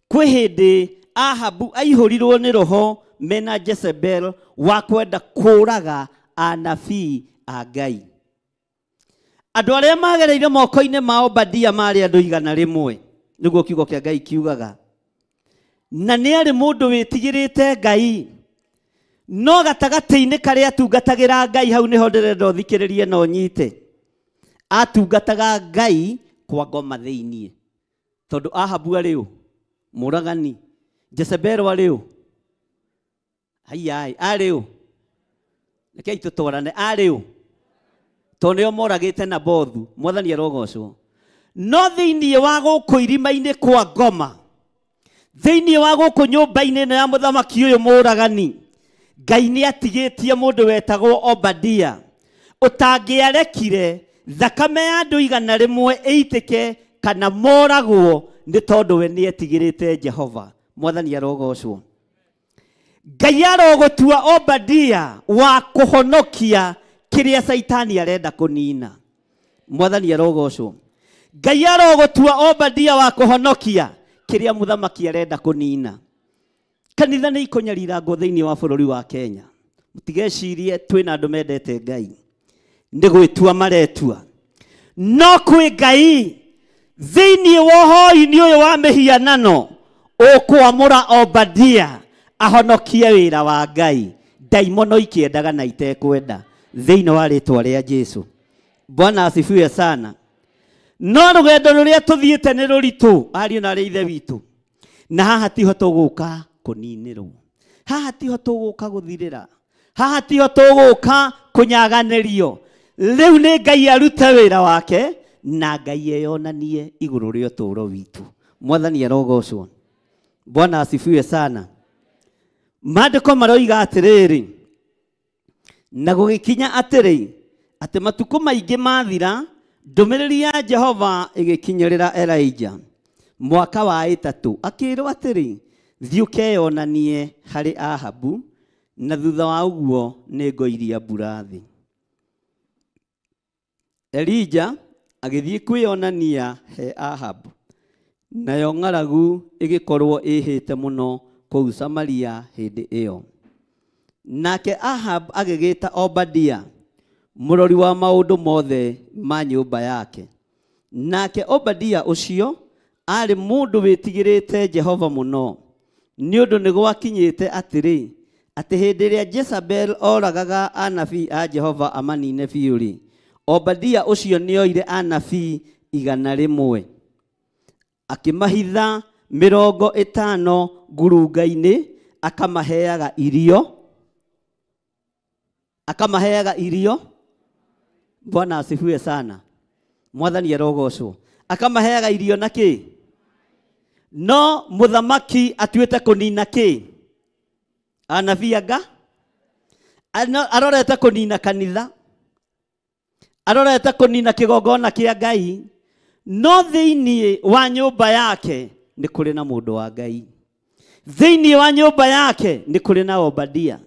Kwĩ hĩndĩ Ahabu aihũrirwo nĩ roho mena Jezebel wa kwenda kũraga anabii a Ngai. Andũ arĩa magereire moko-inĩ ma Obadia marĩ andũ 100, nĩguo kiugo kĩa Ngai kiugaga. Na nĩ arĩ mũndũ wĩtigĩrĩte Ngai. No gatagatĩ-inĩ karĩa atungatagĩra Ngai, hau nĩho ndĩrenda ũthikĩrĩrie na ũnyite. Atungataga Ngai kwa ngoma thĩiniĩ. Tondũ Ahabu arĩ ũ? Mũragani. Jezebel arĩ ũ? Haiya, arĩ ũ? Rekei tũtwarane, arĩ ũ? Tondũ nĩo moragĩte Nabothu. Mwathani arogocwo. No thĩiniĩ wa gũkũ irima-inĩ kwa ngoma, thĩiniĩ wa gũkũ nyũmba-inĩ ĩno ya mũthamaki ũyũ mũragani, Ngai nĩ atigĩtie mũndũ wetagwo Obadia ũtangĩarekire thakame ya andũ 100 ĩitĩke kana moragwo nĩ tondũ we nĩ etigĩrĩte Jehova. Mwathani arogocwo. Ngai arogũtua Obadia wa kũhonokia kĩrĩa Caitani arenda kũnina. Mwathani arogocwo. Ngai arogũtua Obadia wa kũhonokia kĩrĩa mũthamaki arenda kũnina. Kanitha nĩ ikũnyarirangwo thĩinĩ wa bũrũri wa Kenya. Mũtigecirie twĩna andũ mendete Ngai. Nĩ gwĩtua maretua. No kwĩ Ngai thĩinĩ wa ũhoi-inĩ ũyũ wa mĩhianano ũkwamũra Obadia ahonokie wĩra wa Ngai. Ndaimono ikĩendaga na itekwenda thĩinĩ wa rĩtwa rĩa Jesu. Bwana asifiwe sana. No rũgendo rũrĩa tũthiĩte nĩ rũritũ, ariũ na arĩ ithe witũ. Na haha tiho tũgũka kũninĩrwo. Haha tiho tũgũka gũthirĩra. Haha tiho tũgũka kũnyaganĩrio. Rĩu nĩ Ngai arute wĩra wake na Ngai eyonanie igũrũ rĩa ũtũũro witũ. Mwathani arogocwo. Bwana asifiwe sana. Maandĩko maroiga atĩrĩrĩ, na gũgĩkinya atĩrĩ, atĩ matukũ maingĩ mathira, ndũmĩrĩri ya Jehova ĩgĩkinyĩrĩra Elijah mwaka wa 3, akĩrwo atĩrĩ, thiĩ ũkeyonanie harĩ Ahabu, na thutha wa ũguo nĩ ngoiria mbura thĩ. Elijah agĩthiĩ kwĩyonania he Ahabu, nayo ng'aragu ĩgĩkorwo ĩhĩte mũno kũu Samaria hĩndĩ ĩyo. Nake Ahab agĩgĩta Obadia, mũrori wa maũndũ mothe ma nyũmba yake. Nake Obadia ũcio arĩ mũndũ wĩtigĩrĩte Jehova mũno, nĩ ũndũ nĩ gwakinyĩte atĩrĩ, atĩ hĩndĩ ĩrĩa Jezebel oragaga anabii a Jehova amanine biũ-rĩ, Obadia ũcio nĩoire anabii 100 akĩmahitha 50 ngurunga-inĩ, akamaheaga irio, akamaheaga irio. Bwana asifiwe sana. Mwathani arogocwo. Akamaheaga irio na kĩ? No muthamaki atuĩte kũnina kĩ? Anabii anga arorete kũnina kanitha, arorete kũnina kĩgongona kĩa Ngai, no thĩinĩ wa nyũmba yake nĩ kũrĩ na mũndũ wa Ngai. Thĩinĩ wa nyũmba yake nĩ kũrĩ na Obadia.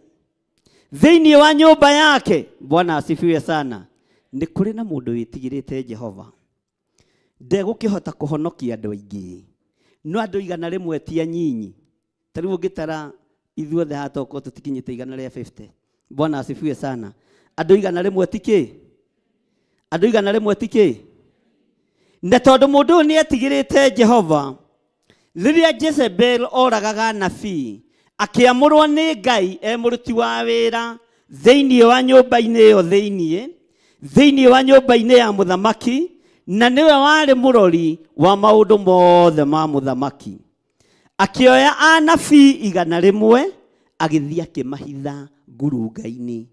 Thĩinĩ wa nyũmba yake, Bwana asifiwe sana, nĩ kũrĩ na mũndũ wĩtigĩrĩte Jehova. Ndegũkĩhota kũhonokia andũ aingĩ, no andũ 100 ti anyinyi. Ta rĩu ũngĩtara ithuothe haha tokorwo tũtikinyĩte 150. Bwana asifiwe sana. Andũ 100 ti kĩ? Andũ 100 ti kĩ? Na tondũ mũndũ ũyũ nĩetigĩrĩte Jehova, rĩrĩa Jezebel oragaga anabii, akĩamũrwo nĩ Ngai e mũruti wa wĩra thĩinĩ wa nyũmba-inĩ ĩyo thĩinĩ wa nyũmba-inĩ ya mũthamaki, na nĩwe warĩ mũrori wa maũndũ mothe ma mũthamaki. Akĩoya anabii 100 agĩthiĩ akĩmahitha ngurunga-inĩ.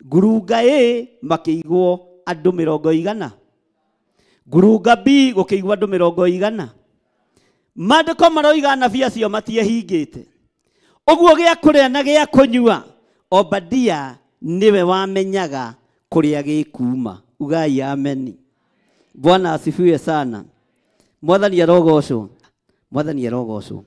Ngurunga A makĩigwo andũ 100, ngurunga B gũkĩigwo andũ 100. Maandĩko maroiga anabii acio matiehingĩte. Ũguo gĩa kũrĩa na gĩa kũnyua, Obadia nĩwe wamenyaga kũrĩa gĩkuuma. Ugai ameni. Bwana asifiwe sana. Mwathani arogocwo. Mwathani arogocwo.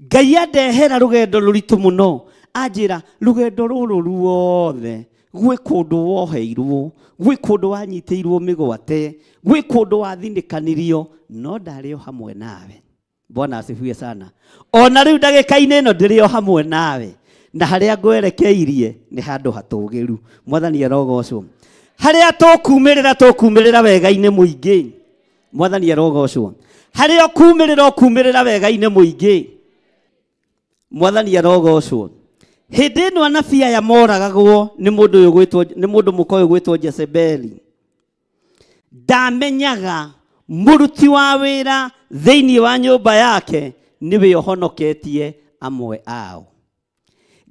Ngai andehera rũgendo rũritũ mũno, anjĩra rũgendo rũrũ ruothe gwĩ kũndũ woheirwo, gwĩ kũndũ wanyitĩirwo mĩgwate, gwĩ kũndũ wathinĩkanirio, no ndarĩ o hamwe nawe. Bwana asifiwe sana. Ona rĩu ndagĩka-inĩ ĩno ndĩrĩ o hamwe nawe, na harĩa ngwerekeirie nĩ handũ hatũgĩru. Mwathani arogocwo. Harĩa tũkumĩrĩra tũkumĩrĩra wega-inĩ mũingĩ. Mwathani arogocwo. Harĩa ũkumĩrĩra ũkumĩrĩra wega-inĩ mũingĩ. Mwathani arogocwo. Hĩndĩ ĩno anabii aya moragagwo nĩ mũndũ ũyũ gwĩtwo, nĩ mũndũ mũka ũyũ gwĩtwo Jezebeli, ndamenyaga mũruti wa wĩra thĩinĩ wa nyũmba yake nĩwe ũhonoketie amwe ao.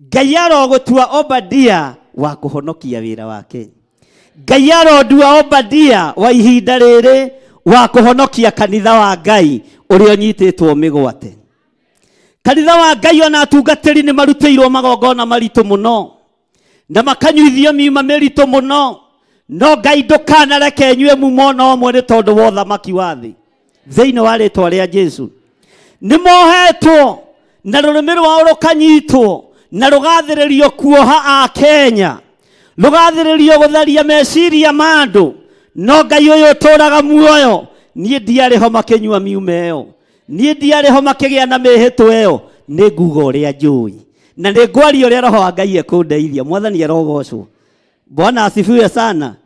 Ngai arogũtua Obadia wa kũhonokia wĩra wake. Ngai arondua Obadia wa ihinda rĩrĩ wa kũhonokia kanitha wa Ngai ũrĩa ũnyitĩtwo mĩgwate. Kanitha wa Ngai ona atungatĩri nĩ marutĩirwo magongona maritũ mũno na makanyuithio miuma mĩritũ mũno, no Ngai ndũkanareke nyue mumo ona ũmwe nĩ tondũ wa ũthamaki wa thĩ. Thĩinĩ wa rĩtwa rĩa Jesu nĩ mohetwo na rũrĩmĩ rwao rũkanyitwo na rũgathĩrĩrio kuoha a Kenya, rũgathĩrĩrio gũtharia meciria ma andũ, no Ngai ũyũ ũtũraga muoyo, niĩ ndiarĩ ho makĩnyua miuma ĩyo, niĩ ndiarĩ ho makĩgĩa na mĩhĩtwa ĩyo, nĩ nguga ũrĩa njũĩ na nĩ ngwaria ũrĩa Roho wa Ngai ekũndeithia. Mwathani arogocwo. Bwana asifiwe sana.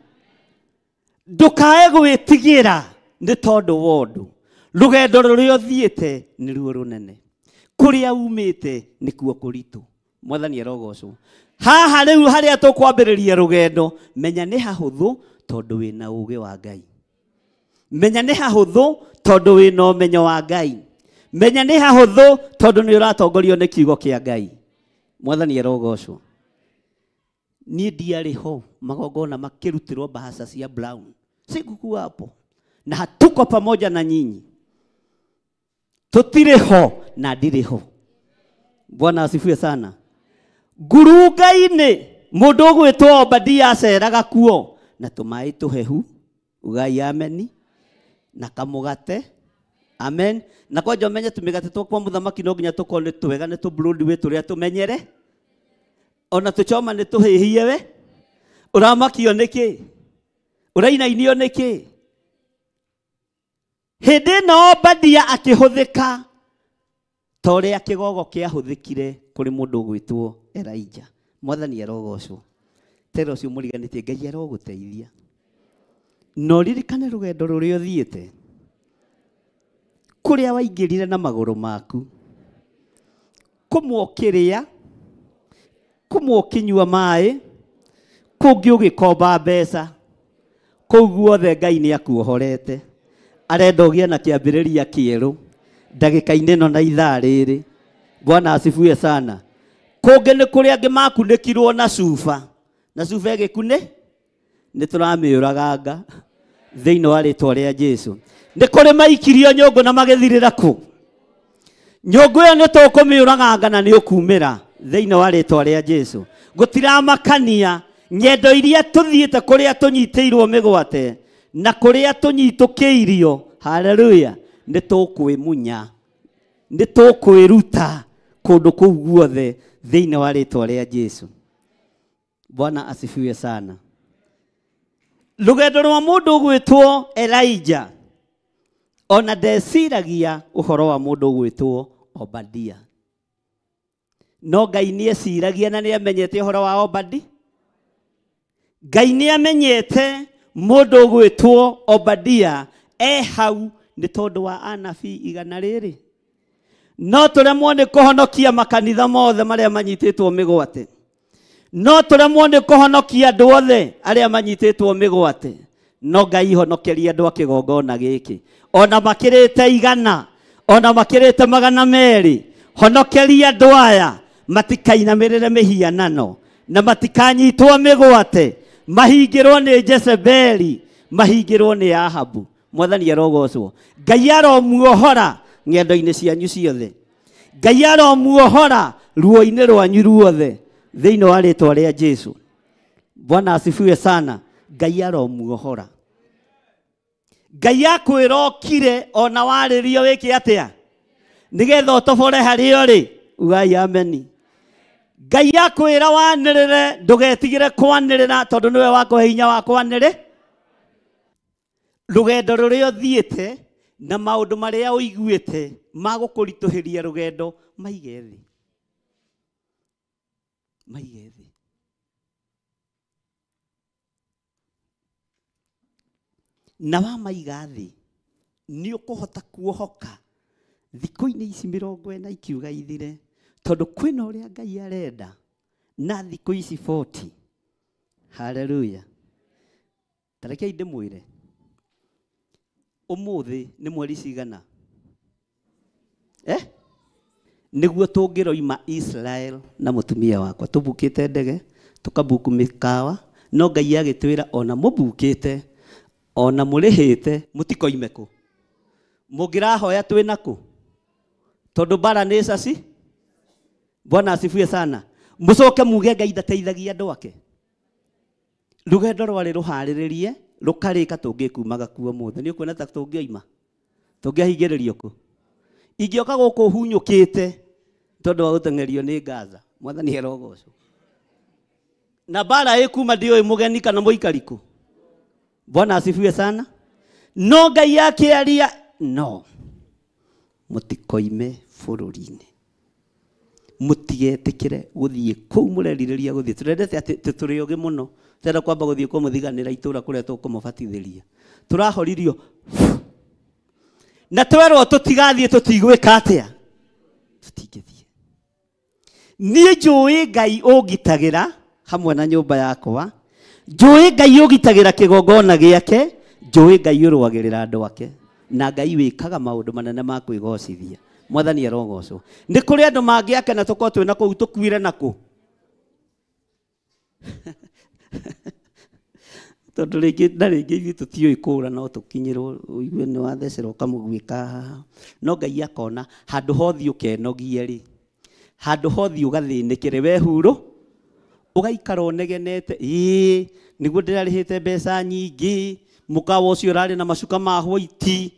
Ndũkae gwĩtigĩra nĩ tondũ wa ũndũ. Rũgendo rũrĩa ũthiĩte nĩruo rũnene, kũrĩa umĩte nĩkuo kũritũ. Mwathani arogocwo. Haha rĩu harĩa tũkwambĩrĩria rũgendo, menya nĩ hahũthũ tondũ wĩna ũũgĩ wa Ngai. Menya nĩ hahũthũ tondũ wĩna ũmenyo wa Ngai. Menya nĩ hahũthũ tondũ nĩ ũratongorio nĩ kiugo kĩa Ngai. Mwathani arogocwo. Niĩ ndiarĩ ho magongona makĩrutĩrwo bahasha cia brown, sikukuwa hapo na hatuko pamoja na nyinyi, tutirĩ ho na ndirĩ ho. Bwana asifiwe sana. Ngurunga-inĩ mũndũ ũgwĩtwo Obadia aceraga kuo na tũmaĩ tũhehu, ugai ameni, na kamũgate, amen. Na kwanja ũmenye tũmĩgate twakwa mũthamaki no nginya tũkorwo nĩ twega, nĩ tũbroadway tũrĩa tũmenyere, ona tũchoma nĩ tũhĩhie we. Ũramakio nĩkĩ? Ũrainainio nĩkĩ? Hĩndĩ ĩno Obadia akĩhũthĩka ta ũrĩa kĩgogo kĩahũthĩkire kũrĩ mũndũ ũgwĩtwo Elijah. Mwathani arogocwo. Tera ũcio mũriganĩtie, Ngai arogũteithia. Na ũririkane rũgendo rũrĩa ũthiĩte, kũrĩa waingĩrire na magũrũ maku, kũmwe ũkĩrĩa, kũmwe ũkĩnyua maĩ, kũngĩ ũgĩkomba mbeca, kũu guothe Ngai nĩ akuohorete. Arenda ũgĩe na kĩambĩrĩria kĩerũ ndagĩka-inĩ ĩno na ithaa rĩrĩ. Bwana asifiwe sana. Kũngĩ nĩ kũrĩa angĩ makunĩkirwo na cuba, na cuba ĩgĩkunĩ nĩ tũramĩũraganga thĩinĩ wa rĩtwa rĩa Jesu. Nĩ kũrĩ maikirio nyũngũ na magĩthirĩra kũ. Nyũngũ ĩyo nĩ tũkũmĩũraganga na nĩ ũkumĩra thĩinĩ wa rĩtwa rĩa Jesu. Gũtiramakania ng'endo iria tũthiĩte kũrĩa tũnyitĩirwo mĩgwate na kũrĩa tũnyitũkĩirio, haleluya, nĩ tũkwĩmunya, nĩ tũkwĩruta kũndũ kũu guothe thĩinĩ wa rĩtwa rĩa Jesu. Bwana asifiwe sana. Rũgendo rwa mũndũ ũgwĩtwo Elijah ona ndeciragia ũhoro wa mũndũ ũgwĩtwo Obadia. No Ngai nĩeciragia na nĩamenyete ũhoro wa Obadia. Ngai nĩamenyete mũndũ ũgwĩtwo Obadia e hau nĩ tondũ wa anabii igana rĩrĩ. No tũremwo nĩ kũhonokia makanitha mothe marĩa manyitĩtwo mĩgwate. No tũremwo nĩ kũhonokia andũ othe arĩa manyitĩtwo mĩgwate. No Ngai honokeria andũ a kĩgongona gĩkĩ. Ona makĩrĩte 100, ona makĩrĩte 200, honokeria andũ aya matikainamĩrĩre mĩhianano na matikanyitwo mĩgwate, mahingĩrwo nĩ Jezebeli, mahingĩrwo nĩ Ahabu. Mwathani arogocwo. Ngai aromuohora ng'endo-inĩ cianyu ciothe. Ngai aromuohora ruo-inĩ rwanyu ruothe thĩinĩ wa rĩtwa rĩa Jesu. Bwana asifiwe sana. Ngai aromuohora. Ngai akwĩra ũkire ona warĩrio wĩke atĩa nĩgetha ũtobore harĩa ũrĩ, ugai ameni. Ngai akwĩra wanĩrĩre, ndũgetigĩre kwanĩrĩra tondũ nĩwe wakũhe hinya wa kwanĩrĩ. Rũgendo rũrĩa ũthiĩte na maũndũ marĩa ũiguĩte magũkũritũhĩria rũgendo maige thĩ, maige thĩ. Na wamaiga thĩ nĩ ũkũhota kuohoka thikũ-inĩ ici 40 ikiuga ithire, tondũ kwĩna ũrĩa Ngai arenda na thikũ ici 40. Haleluya. Tarekei ndĩmwĩre ũmũthĩ nĩ mweri cigana? Nĩguo tũngĩroima Israel na mũtumia wakwa tũbukĩte ndege tũkabuku mĩkawa, no Ngai agĩtwĩra ona mũbukĩte ona mũrĩhĩte mũtikoime kũ, mũngĩrahoya twĩna kũ, tondũ bara nĩ caci. Bwana asifiwe sana. Mũcoke muge Ngai ndateithagia andũ ake. Rũgendo rwarĩ rũharĩrĩrie rũkarĩka tũngĩkumaga kuo mũthĩ. Nĩ ũkuona ta tũngĩoima tũngĩahingĩrĩrio kũ? Ingĩoka gũkũ hunyũkĩte tondũ wa gũteng'erio nĩ Gaza. Mwathani arogocwo. Na bara ĩkuma ndiũĩ mũgeni kana mũikari kũ. Bwana asifiwe sana. No Ngai akĩaria no mũtikoime bũrũri-inĩ, mũtigetĩkĩre gũthiĩ kũu mũrerirĩria gũthiĩ. Tũrendete atĩ tũrĩ ũgĩ mũno, tũrenda kwamba gũthiĩ kũmũthiganĩra itũra kũrĩa tũkũmũbatithĩria. Tũrahoririo na twerwo tũtigathiĩ, tũtigwĩka atĩa, tũtingĩthiĩ. Niĩ njũĩ Ngai ũngitagĩra hamwe na nyũmba yakwa, njũĩ Ngai ũgitagĩra kĩgongona gĩake, njũĩ Ngai ũrũagĩrĩra andũ ake, na Ngai wĩkaga maũndũ manene ma kwĩgocithia. Mwathani arogocwo. Nĩ kũrĩ andũ mangĩakena tũkorwo twĩna kũu tũkuire nakũ, tondũ rĩngĩ na rĩngĩ ithuĩ tũtiũĩ kũũra, no tũkinyĩrwo ũigue nĩ wathecerwo ũkamũguĩka haha. No Ngai akona handũ hothiĩ ũkenogie rĩ, handũ hothiĩ ũgathĩnĩkĩre we hurũ, ũgaikara ũnegenete, ĩĩ nĩguo ndĩrarĩhĩte mbeca nyingĩ, mũkawa ũcio ũrarĩ na macuka ma white,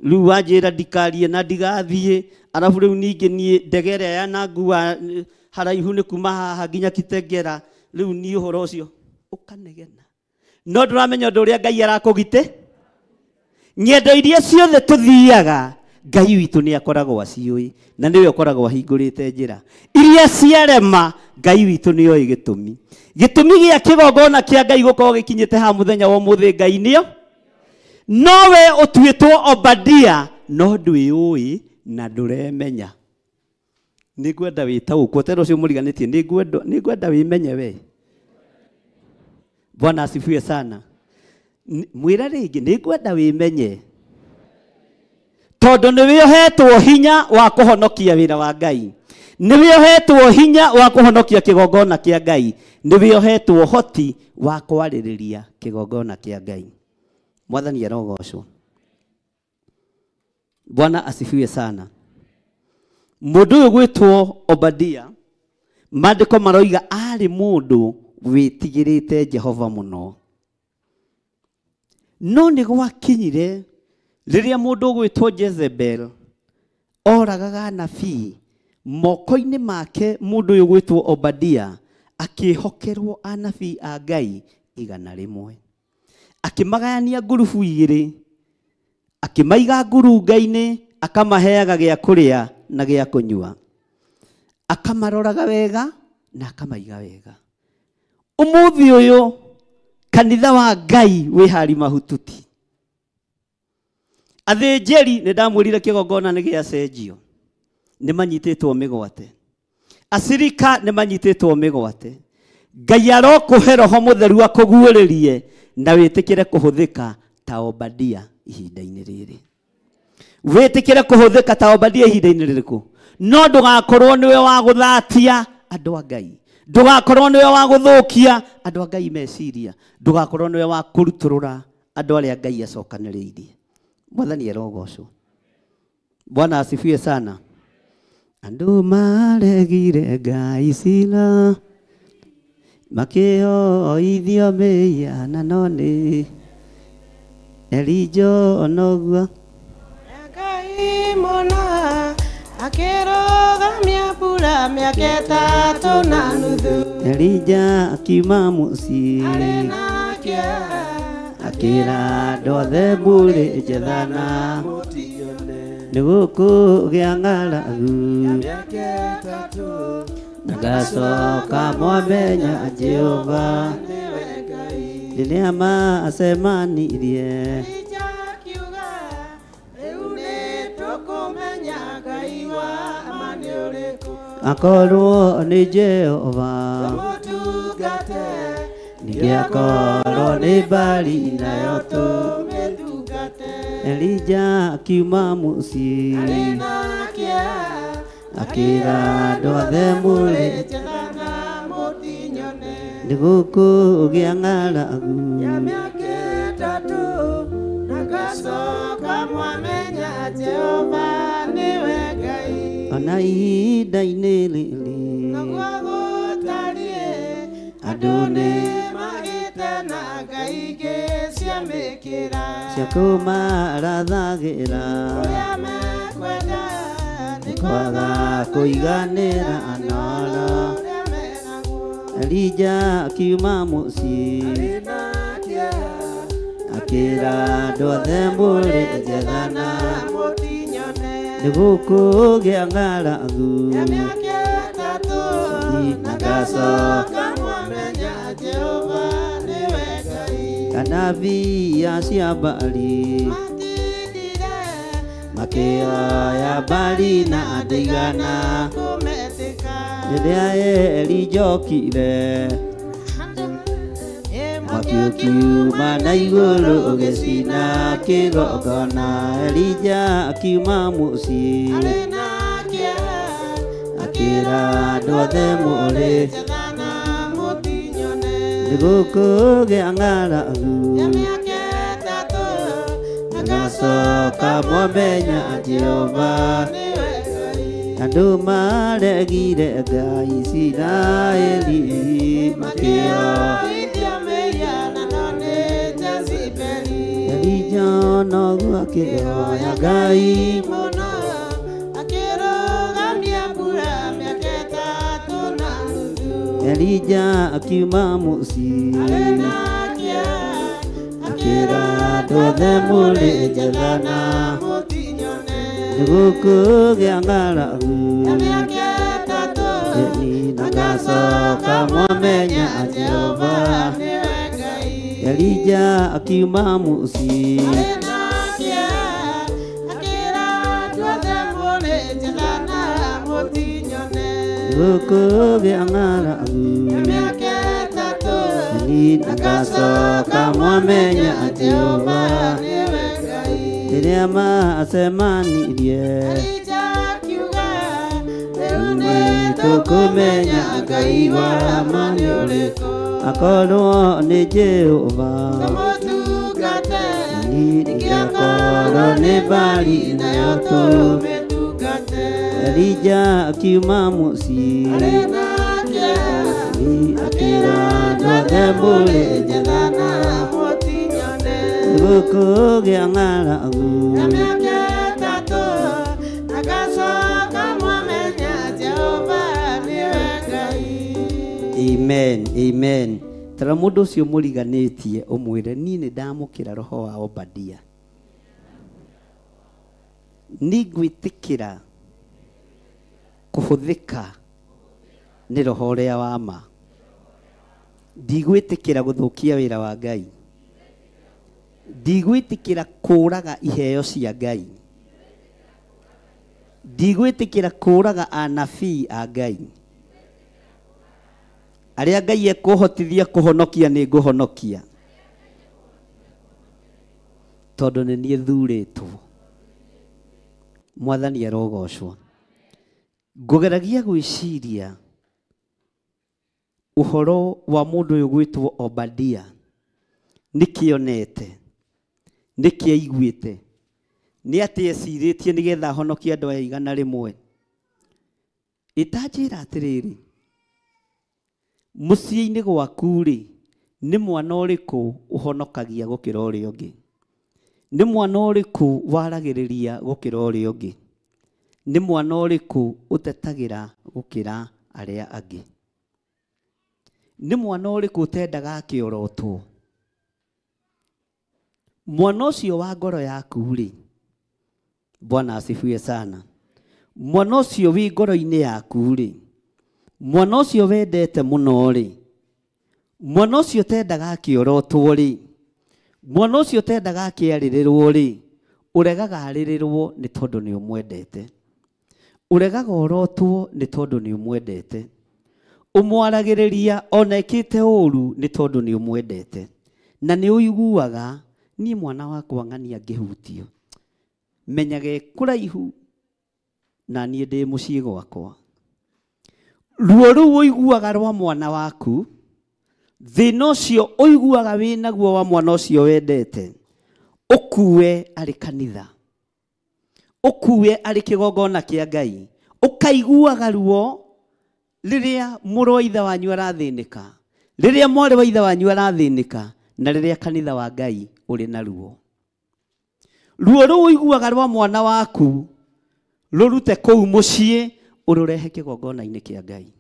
rĩu wanjĩra ndikarie na ndigathiĩ, arabu rĩu ningĩ niĩ ndege ĩrĩa yanangua haraihu nĩ kuma haha nginya Kitengera, rĩu niĩ ũhoro ũcio ũkanegena. No ndũramenya ũndũ ũrĩa Ngai arakũgitĩ. Ng'endo iria ciothe tũthiaga Ngai witũ nĩ akoragwo aciũĩ, na nĩwe ũkoragwo ahingũrĩte njĩra. Iria ciarema Ngai witũ nĩ oĩ gĩtũmi. Gĩtũmi gĩa kĩgongona kĩa Ngai gũkorwo gĩkinyĩte haha mũthenya wa ũmũthĩ Ngai nĩo. Nowe ũtuĩtwo Obadia no ndwĩũĩ na ndũremenya. Nĩngwenda wĩtaũkwo, tena ũcio mũriganĩtie, nĩngwenda wĩmenye we. Bwana asifiwe sana. Mwĩra rĩngĩ, nĩngwenda wĩmenye tondũ nĩwe ũhetwo hinya wa kũhonokia wĩra wa Ngai, nĩwe ũhetwo hinya wa kũhonokia kĩgongona kĩa Ngai, nĩwe ũhetwo ũhoti wa kwarĩrĩria kĩgongona kĩa Ngai. Mwathani arogocwo. Bwana asifiwe sana. Mũndũ ũyũ gwĩtwo Obadia, maandĩko maroiga arĩ mũndũ wĩtigĩrĩte Jehova mũno. No nĩ gwakinyire rĩrĩa mũndũ ũgwĩtwo Jezebel oragaga anabii moko-inĩ make, mũndũ ũyũ gwĩtwo Obadia akĩhokerwo anabii a Ngai 100, akĩmagayania ngurubu igĩrĩ, akĩmaiga ngurunga-inĩ, akamaheaga gĩa kũrĩa na gĩa kũnyua, akamaroraga wega na akamaiga wega. Ũmũthĩ ũyũ kanitha wa Ngai wĩ hari mahututi. Athĩnjĩri nĩ ndamwĩrire kĩgongona nĩ gĩacenjio, nĩ manyitĩtwo mĩgwate. Acirika nĩ manyitĩtwo mĩgwate. Ngai arokũhe roho mũtheru akũguũrĩrie na wĩtĩkĩre kũhũthĩka ta Obadia ihinda-inĩ rĩrĩ. Wĩtĩkĩre kũhũthĩka ta Obadia ihinda-inĩ rĩrĩkũ? No ndũgakorwo nĩwe wa gũthatia andũ a Ngai, ndũgakorwo nĩwe wa gũthũkia andũ a Ngai meciria, ndũgakorwo nĩwe wa kũrutũrũra andũ arĩa Ngai acokanĩrĩirie. Mwathani arogocwo. Bwana asifiwe sana. Andũ maregire Ngai cira, makĩoithio mĩhianano nĩ Elijo onoguo. Ngai mũno akĩrũgamia mbura mĩaka 3.5. Elija akiuma mũciĩ arĩ na kĩeha, akĩra andũ othe mũrĩ njethana, nĩ gũkũgĩa ng'aragu na ngacoka mwamenya Jehova. Rĩrĩa macemanirie akorwo nĩ Jehova, ningĩ akorwo nĩ Baali nayo Elija akiuma mũciĩ akĩra andũ othe mũrĩ nĩ gũkũgĩa ng'aragu ona ihinda-inĩ rĩrĩ andũ nĩ cia kũmarathagĩra nĩ kwaga kũiganĩra anora. Elija akiuma mũciĩ akĩra andũ othe mũrĩ njethana, nĩ gũkũgĩa ng'aragu na ngacoka anabii acia Baali makĩoya Baali na ndaigana. Rĩrĩa Elija okire mwaki ũkiuma na igũrũ ũgĩcina kĩgongona. Elija akiuma mũciĩ akĩra andũ othe mũrĩ nĩ gũkũgĩa ng'aragu na ngacoka mwamenya Jehova. Andũ maregire Ngai Isiraeli makĩoithio Elija noguo akĩhoya Ngai mũno akĩrũgamia mbura mĩaka 3.5. Elija akiuma mũciĩ akĩra andũ othe mũrĩ njethana, nĩ gũkũgĩa ng'aragu na ngacoka mwamenya Jehova. Elija akiuma mũciĩ gũkũgĩa ng'aragu na ngacoka mwamenya Jehova. Rĩrĩa macemanirie nĩ tũkũmenya Ngai wa ma nĩ ũrĩkũ, akorwo nĩ Jehova, ningĩ akorwo nĩ Baali nayo tũmĩtungate. Elija akiuma mũciĩ arĩ na kĩeha akĩra andũ othe mũrĩ njetha na mũtinyone gũkũgĩa ng'aragu na mĩaka 3 agacoka mwamenya Jehova nĩwe Ngai. Amen, amen. Tara mũndũ ũcio mũriganĩtie ũmwĩre niĩ nĩ ndamũkĩra roho wa Obadia. Nĩngwĩtĩkĩra kũhũthĩka nĩ roho ũrĩa wa ma. Ndigwĩtĩkĩra gũthũkia wĩra wa Ngai. Ndigwĩtĩkĩra kũũraga iheo cia Ngai. Ndigwĩtĩkĩra kũũraga anabii a Ngai. Arĩa Ngai ekũhotithia kũhonokia nĩ ngũhonokia. Tondũ nĩ niĩ thurĩtwo. Mwathani arogocwo. Ngũgeragia gwĩciria ũhoro wa mũndũ ũyũ gwĩtwo Obadia. Nĩkĩ onete? Nĩkĩ aiguĩte? Nĩ atĩ ecirĩtie nĩgetha ahonokie andũ aya 100? Ĩtanjĩra atĩrĩrĩ, mũciĩ-inĩ gwaku rĩ, nĩ mwana ũrĩkũ ũhonokagia gũkĩra ũrĩa ũngĩ? Nĩ mwana ũrĩkũ waragĩrĩria gũkĩra ũrĩa ũngĩ? Nĩ mwana ũrĩkũ ũtetagĩra gũkĩra arĩa angĩ? Nĩ mwana ũrĩkũ ũtendaga akĩorotwo? Mwana ũcio wa ngoro yaku rĩ, Bwana asifiwe sana. Mwana ũcio wĩ ngoro-inĩ yaku rĩ, mwana ũcio wendete mũno rĩ, mwana ũcio ũtendaga akĩorotwo rĩ, mwana ũcio ũtendaga akĩarĩrĩrwo rĩ, ũregaga arĩrĩrwo nĩ tondũ nĩ ũmwendete. Ũregaga orotwo nĩ tondũ nĩ ũmwendete. Ũmwaragĩrĩria ona ĩkĩte ũru nĩ tondũ nĩ ũmwendete. Na nĩ ũiguaga niĩ mwana wakwa ng'ania ngĩhutio. Menyage kũraihu na niĩ ndĩ mũciĩ gwakwa. Ruo rũu ũiguaga rwa mwana waku, thĩna ũcio ũiguaga wĩnaguo wa mwana ũcio wendete, ũkue arĩ kanitha, ũkue arĩ kĩgongona kĩa Ngai, ũkaiguaga ruo rĩrĩa mũrũ wa ithe wanyu arathĩnĩka, rĩrĩa mwarĩ wa ithe wanyu arathĩnĩka, na rĩrĩa kanitha wa Ngai ũrĩ na ruo. Ruo rũu ũiguaga rwa mwana waku rũrute kũu mũciĩ ũrũrehe kĩgongona-inĩ kĩa Ngai,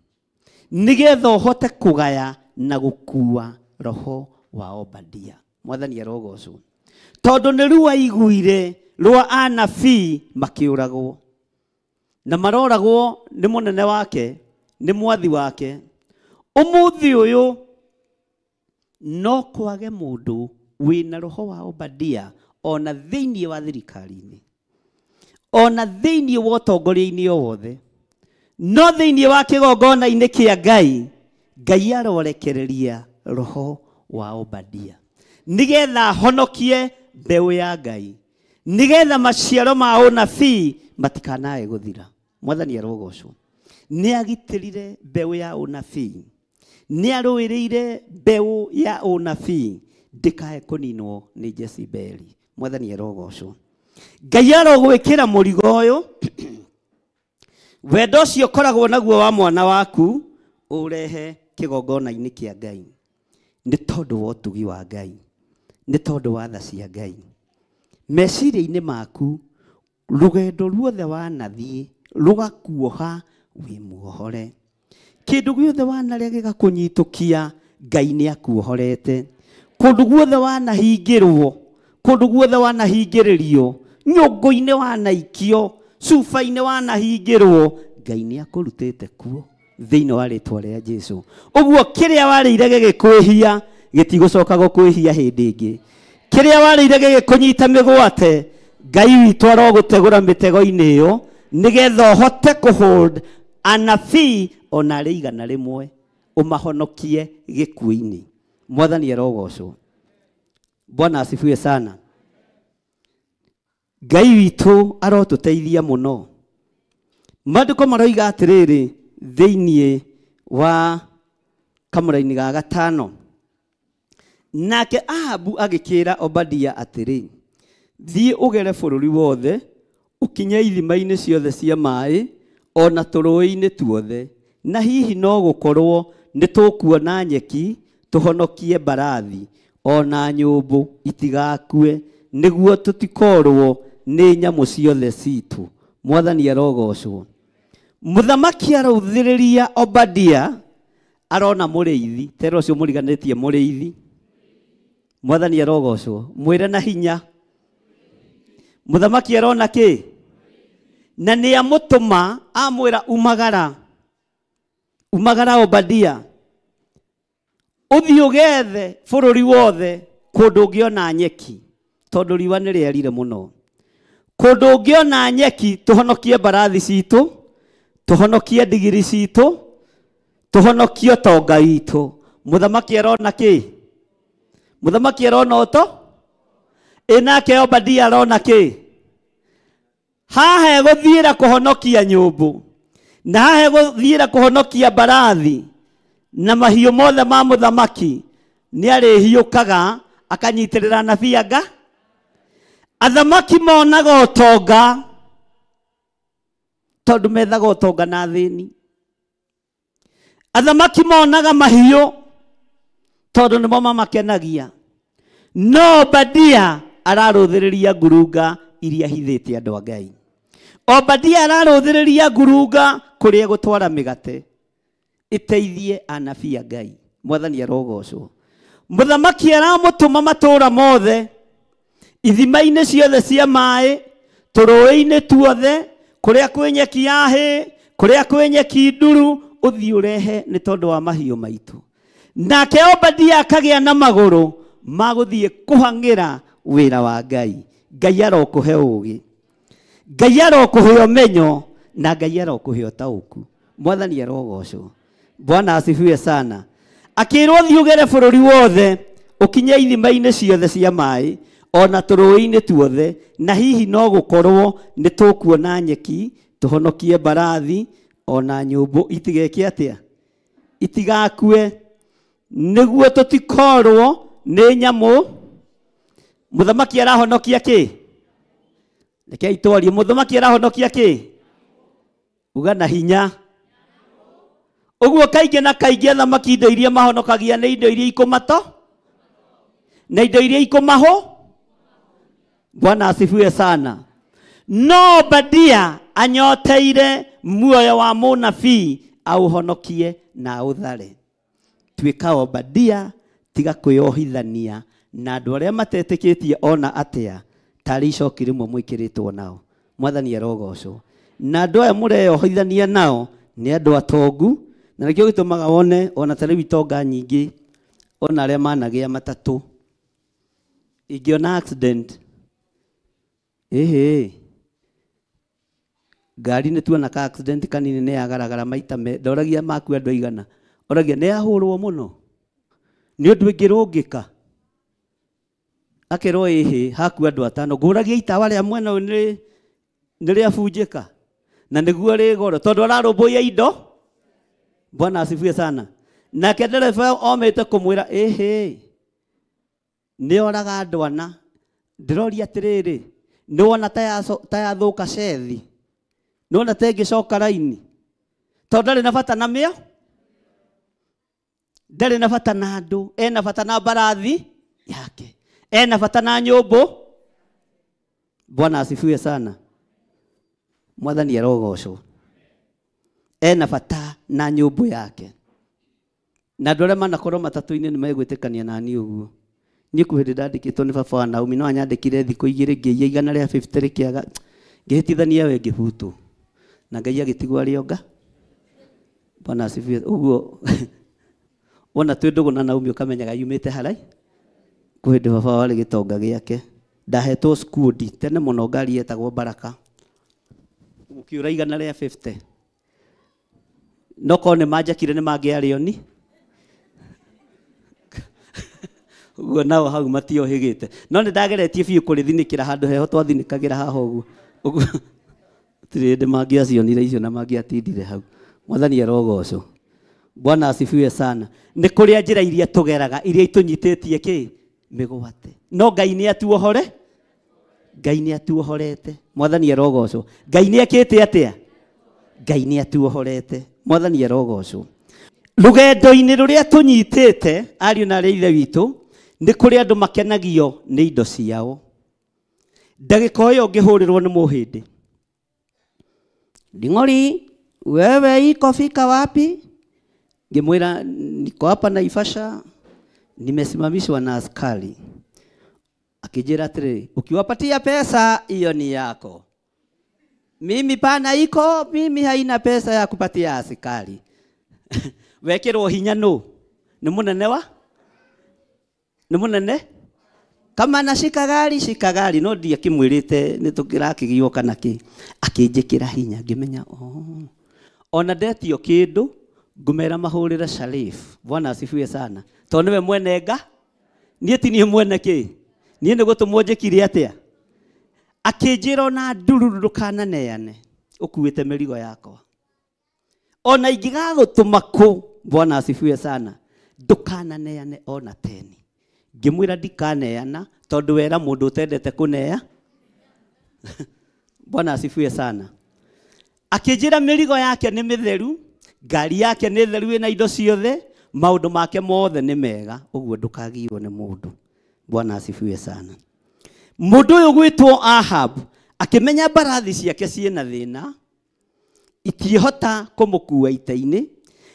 nĩgetha ũhote kũgaya na gũkua roho wa Obadia. Mwathani arogocwo. Tondũ nĩ ruo aiguire rwa anabii makĩũragwo, na maroragwo nĩ mũnene wake, nĩ mwathi wake. Ũmũthĩ ũyũ no kwage mũndũ wĩna roho wa Obadia ona thĩinĩ wa thirikari-inĩ, ona thĩinĩ wa ũtongoria-inĩ o wothe, no thĩinĩ wa kĩgongona-inĩ kĩa Ngai, Ngai arorekereria roho wa Obadia nĩgetha ahonokie mbeũ ya Ngai, nĩgetha maciaro ma ũnabii matikanae gũthira. Mwathani arogocwo. Nĩ agitĩrire mbeũ ya ũnabii, nĩ arũĩrĩire mbeũ ya ũnabii ndĩkae kũninwo nĩ Jezebeli. Mwathani arogocwo. Ngai arogwĩkĩra mũrigo ũyũ, wendo ũcio ũkoragwo naguo wa mwana waku ũrehe kĩgongona-inĩ kĩa Ngai, nĩ tondũ wa ũtugi wa Ngai, nĩ tondũ wa tha cia Ngai. Meciria-inĩ maku rũgendo ruothe wanathiĩ rũgakuoha wĩ muohore, kĩndũ gĩothe wanarĩa gĩgakũnyitũkia Ngai nĩ akuohorete. Kũndũ guothe wanahingĩrwo, kũndũ guothe wanahingĩrĩrio, nyũngũ-inĩ wanaikio, cuba-inĩ wanahingĩrwo, Ngai nĩ akũrutĩte kuo thĩinĩ wa rĩtwa rĩa Jesu. Ũguo kĩrĩa warĩire gĩgĩkwĩhia gĩtigũcoka gũkwĩhia hĩndĩ ĩngĩ. Kĩrĩa warĩire gĩgĩkũnyita mĩgwate, Ngai witũ arogũtegũra mĩtego-inĩ ĩyo nĩgetha ũhote kũhold anabii ona arĩ 100 ũmahonokie gĩkuũ-inĩ. Mwathani arogocwo. Bwana asifiwe sana. Ngai witũ arotũteithia mũno. Maandĩko maroiga atĩrĩrĩ thĩinĩ wa kamũraini ga 5, nake Ahabu agĩkĩra Obadia atĩrĩ, thiĩ ũgere bũrũri wothe, ũkinye ithima-inĩ ciothe cia maĩ, ona tũrũĩ-inĩ tuothe, na hihi no gũkorwo nĩ tũkuona nyeki tũhonokie mbarathi ona nyũmbũ itigakue, nĩguo tũtikorwo nĩ nyamũ ciothe citũ. Mwathani arogocwo. Mũthamaki arauthĩrĩria Obadia, arona mũrĩithi tera ũcio mũriganĩtie mũrĩithi. Mwathani arogocwo. Mwĩre na hinya. Mũthamaki arona kĩ? Na nĩ amũtũma amwĩra umagara, umagara Obadia, ũthiĩ ũgethe bũrũri wothe kũndũ ũngĩona nyeki, tondũ riũa nĩ rĩarire mũno. Kũndũ ũngĩona nyeki tũhonokie mbarathi citũ, tũhonokie ndigiri citũ, tũhonokie ũtonga witũ. Mũthamaki arona kĩ? Mũthamaki arona ũto? Ĩ nake Obadia arona kĩ? Haha egũthiĩra kũhonokia nyũmbũ, na haha egũthiĩra kũhonokia mbarathi na mahiũ mothe ma mũthamaki. Nĩ arĩhiũkaga akanyitĩrĩra anabii anga. Athamaki monaga ũtonga tondũ methaga ũtonga na athĩni. Athamaki monaga mahiũ tondũ nĩmo mamakenagia. No Obadia ararũthĩrĩria ngurunga iria hithĩte andũ a Ngai. Obadia ararũthĩrĩria ngurunga kũrĩa gũtwara mĩgate ĩteithie anabii a Ngai. Mwathani arogocwo. Mũthamaki aramũtũma matũũra mothe, ithima-inĩ ciothe cia maĩ, tũrũĩ-inĩ tuothe, kũrĩa kwĩ nyeki ya hĩ, kũrĩa kwĩ nyeki nduru, ũthiĩ ũrehe nĩ tondũ wa mahiũ maitũ. Nake Obadia akagĩa na magũrũ ma gũthiĩ kũhang'ĩra wĩra wa Ngai. Ngai arokũhe ũũgĩ, Ngai arokũhe ũmenyo, na Ngai arokũhe ũtaũku. Mwathani arogocwo. Bwana asifiwe sana. Akĩrwo thiĩ ũgere bũrũri wothe, ũkinye ithima-inĩ ciothe cia maĩ, ona tũrũĩ-inĩ tuothe, na hihi no gũkorwo nĩ tũkuona nyeki tũhonokie mbarathi ona nyũmbũ itigeke atĩa, itigakue, nĩguo tũtikorwo nĩ nyamũ. Mũthamaki arahonokia kĩ? Rekei twarie. Mũthamaki arahonokia kĩ? Uga na hinya. Ũguo kaingĩ na kaingĩ athamaki indo iria mahonokagia nĩ indo iria ikũmato na indo iria ikũmahũ. Bwana asifiwe sana. No Obadia anyoteire muoyo wa mũnabii auhonokie na aũthare. Tuĩka Obadia, tiga kwĩyohithania na andũ arĩa matetĩkĩtie ona atĩa, tarĩ icoki rĩmwe mwĩkĩrĩtwo nao. Mwathani arogocwo. Na andũ aya mũreyohithania nao nĩ andũ atongu, na nĩkĩo gĩtũmaga wone ona ta rĩu itonga nyingĩ, ona arĩa managĩa matatũ, ingĩona accident, ĩhĩ, ngari nĩ tuona ka accident kanini nĩ yagaragara maita me, ndoragia maku andũ aigana, oragia nĩ yahũrwo mũno, nĩ ũndũ ĩngĩrũngĩka. Akerwo ĩhĩ, haku andũ atano, ngũragia itawa rĩa mwena ũyũ nĩ rĩabunjĩka, na nĩguo rĩ goro, tondũ ararũmbũiya indo. Bwana asifiwe sana. Nake ndereba omĩte kũmwĩra ĩhĩ, nĩ oraga andũ ana. Ndĩroria atĩrĩrĩ, nĩ wona ta yathũka cethi, nĩ wona ta ĩngĩcoka raini, tondũ ndarĩ na bata na mĩo, ndarĩ na bata na andũ, ena bata na mbarathi yake, ena bata na nyũmbũ. Bwana asifiwe sana. Mwathani arogocwo. Ena bata na nyũmbũ yake. Na andũ arĩa manakorwo matatũ-inĩ nĩ megwĩtĩkania na niĩ ũguo. Niĩ kwĩ hĩndĩ ndandĩkĩtwo nĩ baba wa Naomi, no anyandĩkire thikũ igĩrĩ ngĩiya 150 rĩkĩaga, ngĩhĩtithania we ngĩbutwo, na Ngai agĩtigwo arĩ onga. Bwana asifiwe. Ũguo wona twĩ ndũgũ na Naomi ũkamenyaga yumĩte harai. Kwĩ hĩndĩ baba warĩ gĩtonga gĩake, ndahetwo skundi tene mũno, ngari yetagwo Baraka, gũkĩũra 150. No korwo nĩ manjakire nĩ mangĩarĩoni. Ũguo nao hau matiohĩgĩte. No nĩ ndageretie biũ kũrĩthinĩkĩra handũ heho twathinĩkagĩra haha ũguo. Ũguo gũtirĩ hĩndĩ mangĩacionire icio na mangĩatindire hau. Mwathani arogocwo. Bwana asifiwe sana. Nĩ kũrĩa njĩra iria tũgeraga iria itũnyitĩtie kĩ? Mĩgwate. No Ngai nĩ atuohore? Ngai nĩ atuohorete. Mwathani arogocwo. Ngai nĩ ekĩte atĩa? Ngai nĩ atuohorete. Mwathani arogocwo. Rũgendo-inĩ rũrĩa tũnyitĩte ariũ na arĩ ithe witũ, nĩ kũrĩ andũ makenagio nĩ indo ciao. Ndagĩka ĩyo ũngĩhũrĩrwo nĩ mũhĩndĩ, Nding'ori, wewe iko fika wapi? Ngĩmwĩra niko hapa Naivasha, nimesimamishwa na askari. Akijira atĩrĩrĩ, ukiwapatia pesa hiyo ni yako. Mimi pana iko, mimi haina pesa ya kupatia askari. Wekirwo hinya no. Ni munene wa? Ni munene? Kama nashika gari, shika gari. No ndiye kimwirite ni tukirakigio kana ki. Akinjikira hinya ngimenya oh. Ona ndetio kindu ngumera mahurira Sharif. Bwana asifiwe sana. Tondu niwe mwene nga? Niĩ ti niĩ mwene kĩ? Niĩ nĩ gũtũmwo njĩkire atĩa? Akĩnjĩra ona ndururu ndũkananeane ũkuĩte mĩrigo yakwa. Ona ingĩgagũtũma kũ, Bwana asifiwe sana, ndũkananeane ona teni. Ngĩmwĩra ndikaneana tondũ wera mũndũ ũtendete kũnea. Bwana asifiwe sana. Akĩnjĩra mĩrigo yake nĩ mĩtheru, ngari yake nĩ theru ĩna indo ciothe, maũndũ make mothe nĩ mega, ũguo ndũkagiywo nĩ mũndũ. Bwana asifiwe sana. Mũndũ ũyũ gwĩtwo Ahab akĩmenya mbarathi ciake ciĩna thĩna, itiĩhota kũmũkua ita-inĩ.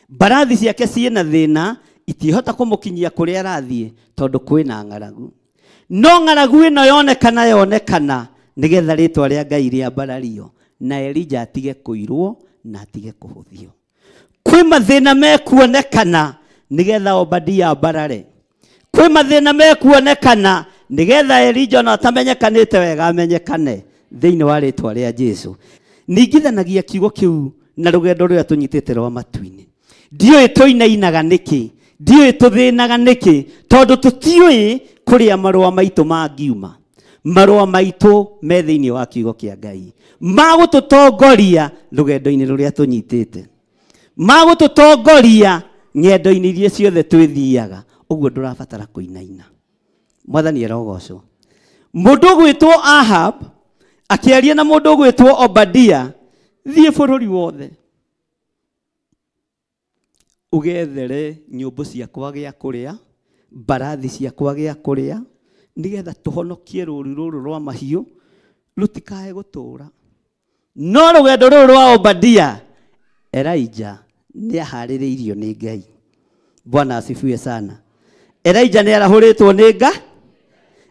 Mbarathi ciake ciĩna thĩna, itiĩhota kũmũkinyia kũrĩa arathiĩ tondũ kwĩna ng'aragu. No ng'aragu ĩno yonekana yonekana nĩgetha rĩtwa rĩa Ngai rĩambarario na Elija atige kũirwo na atige kũhũthio. Kwĩ mathĩna mekuonekana nĩgetha Obadia ambarare. Kwĩ mathĩna mekuonekana nĩgetha Elija ona atamenyekanĩte wega amenyekane thĩinĩ wa rĩtwa rĩa Jesu. Ningithanagia kiugo kĩu na rũgendo rũrĩa tũnyitĩte rwa matu-inĩ. Ndiũĩ tũinainaga nĩkĩ, ndiũĩ tũthĩnaga nĩkĩ, tondũ tũtiũĩ kũrĩa marũa maitũ mangiuma. Marũa maitũ me thĩinĩ wa kiugo kĩa Ngai magũtũtongoria rũgendo-inĩ rũrĩa tũnyitĩte, magũtũtongoria ng'endo-inĩ iria ciothe twĩthiaga. Ũguo ndũrabatara kũinaina. Mwathani arogocwo. Mũndũ ũgwĩtwo Ahab akĩaria na mũndũ ũgwĩtwo Obadia, thiĩ bũrũri wothe ũgethere nyũmbũ ciakwa gĩa kũrĩa, mbarathi ciakwa gĩa kũrĩa, nĩgetha tũhonokie rũũru rũrũ rwa mahiũ rũtikae gũtũũra. No rũgendo rũrũ rwa Obadia, Elijah nĩaharĩrĩirio nĩ Ngai. Bwana asifiwe sana. Elijah nĩarahũrĩtwo nĩ Ngai.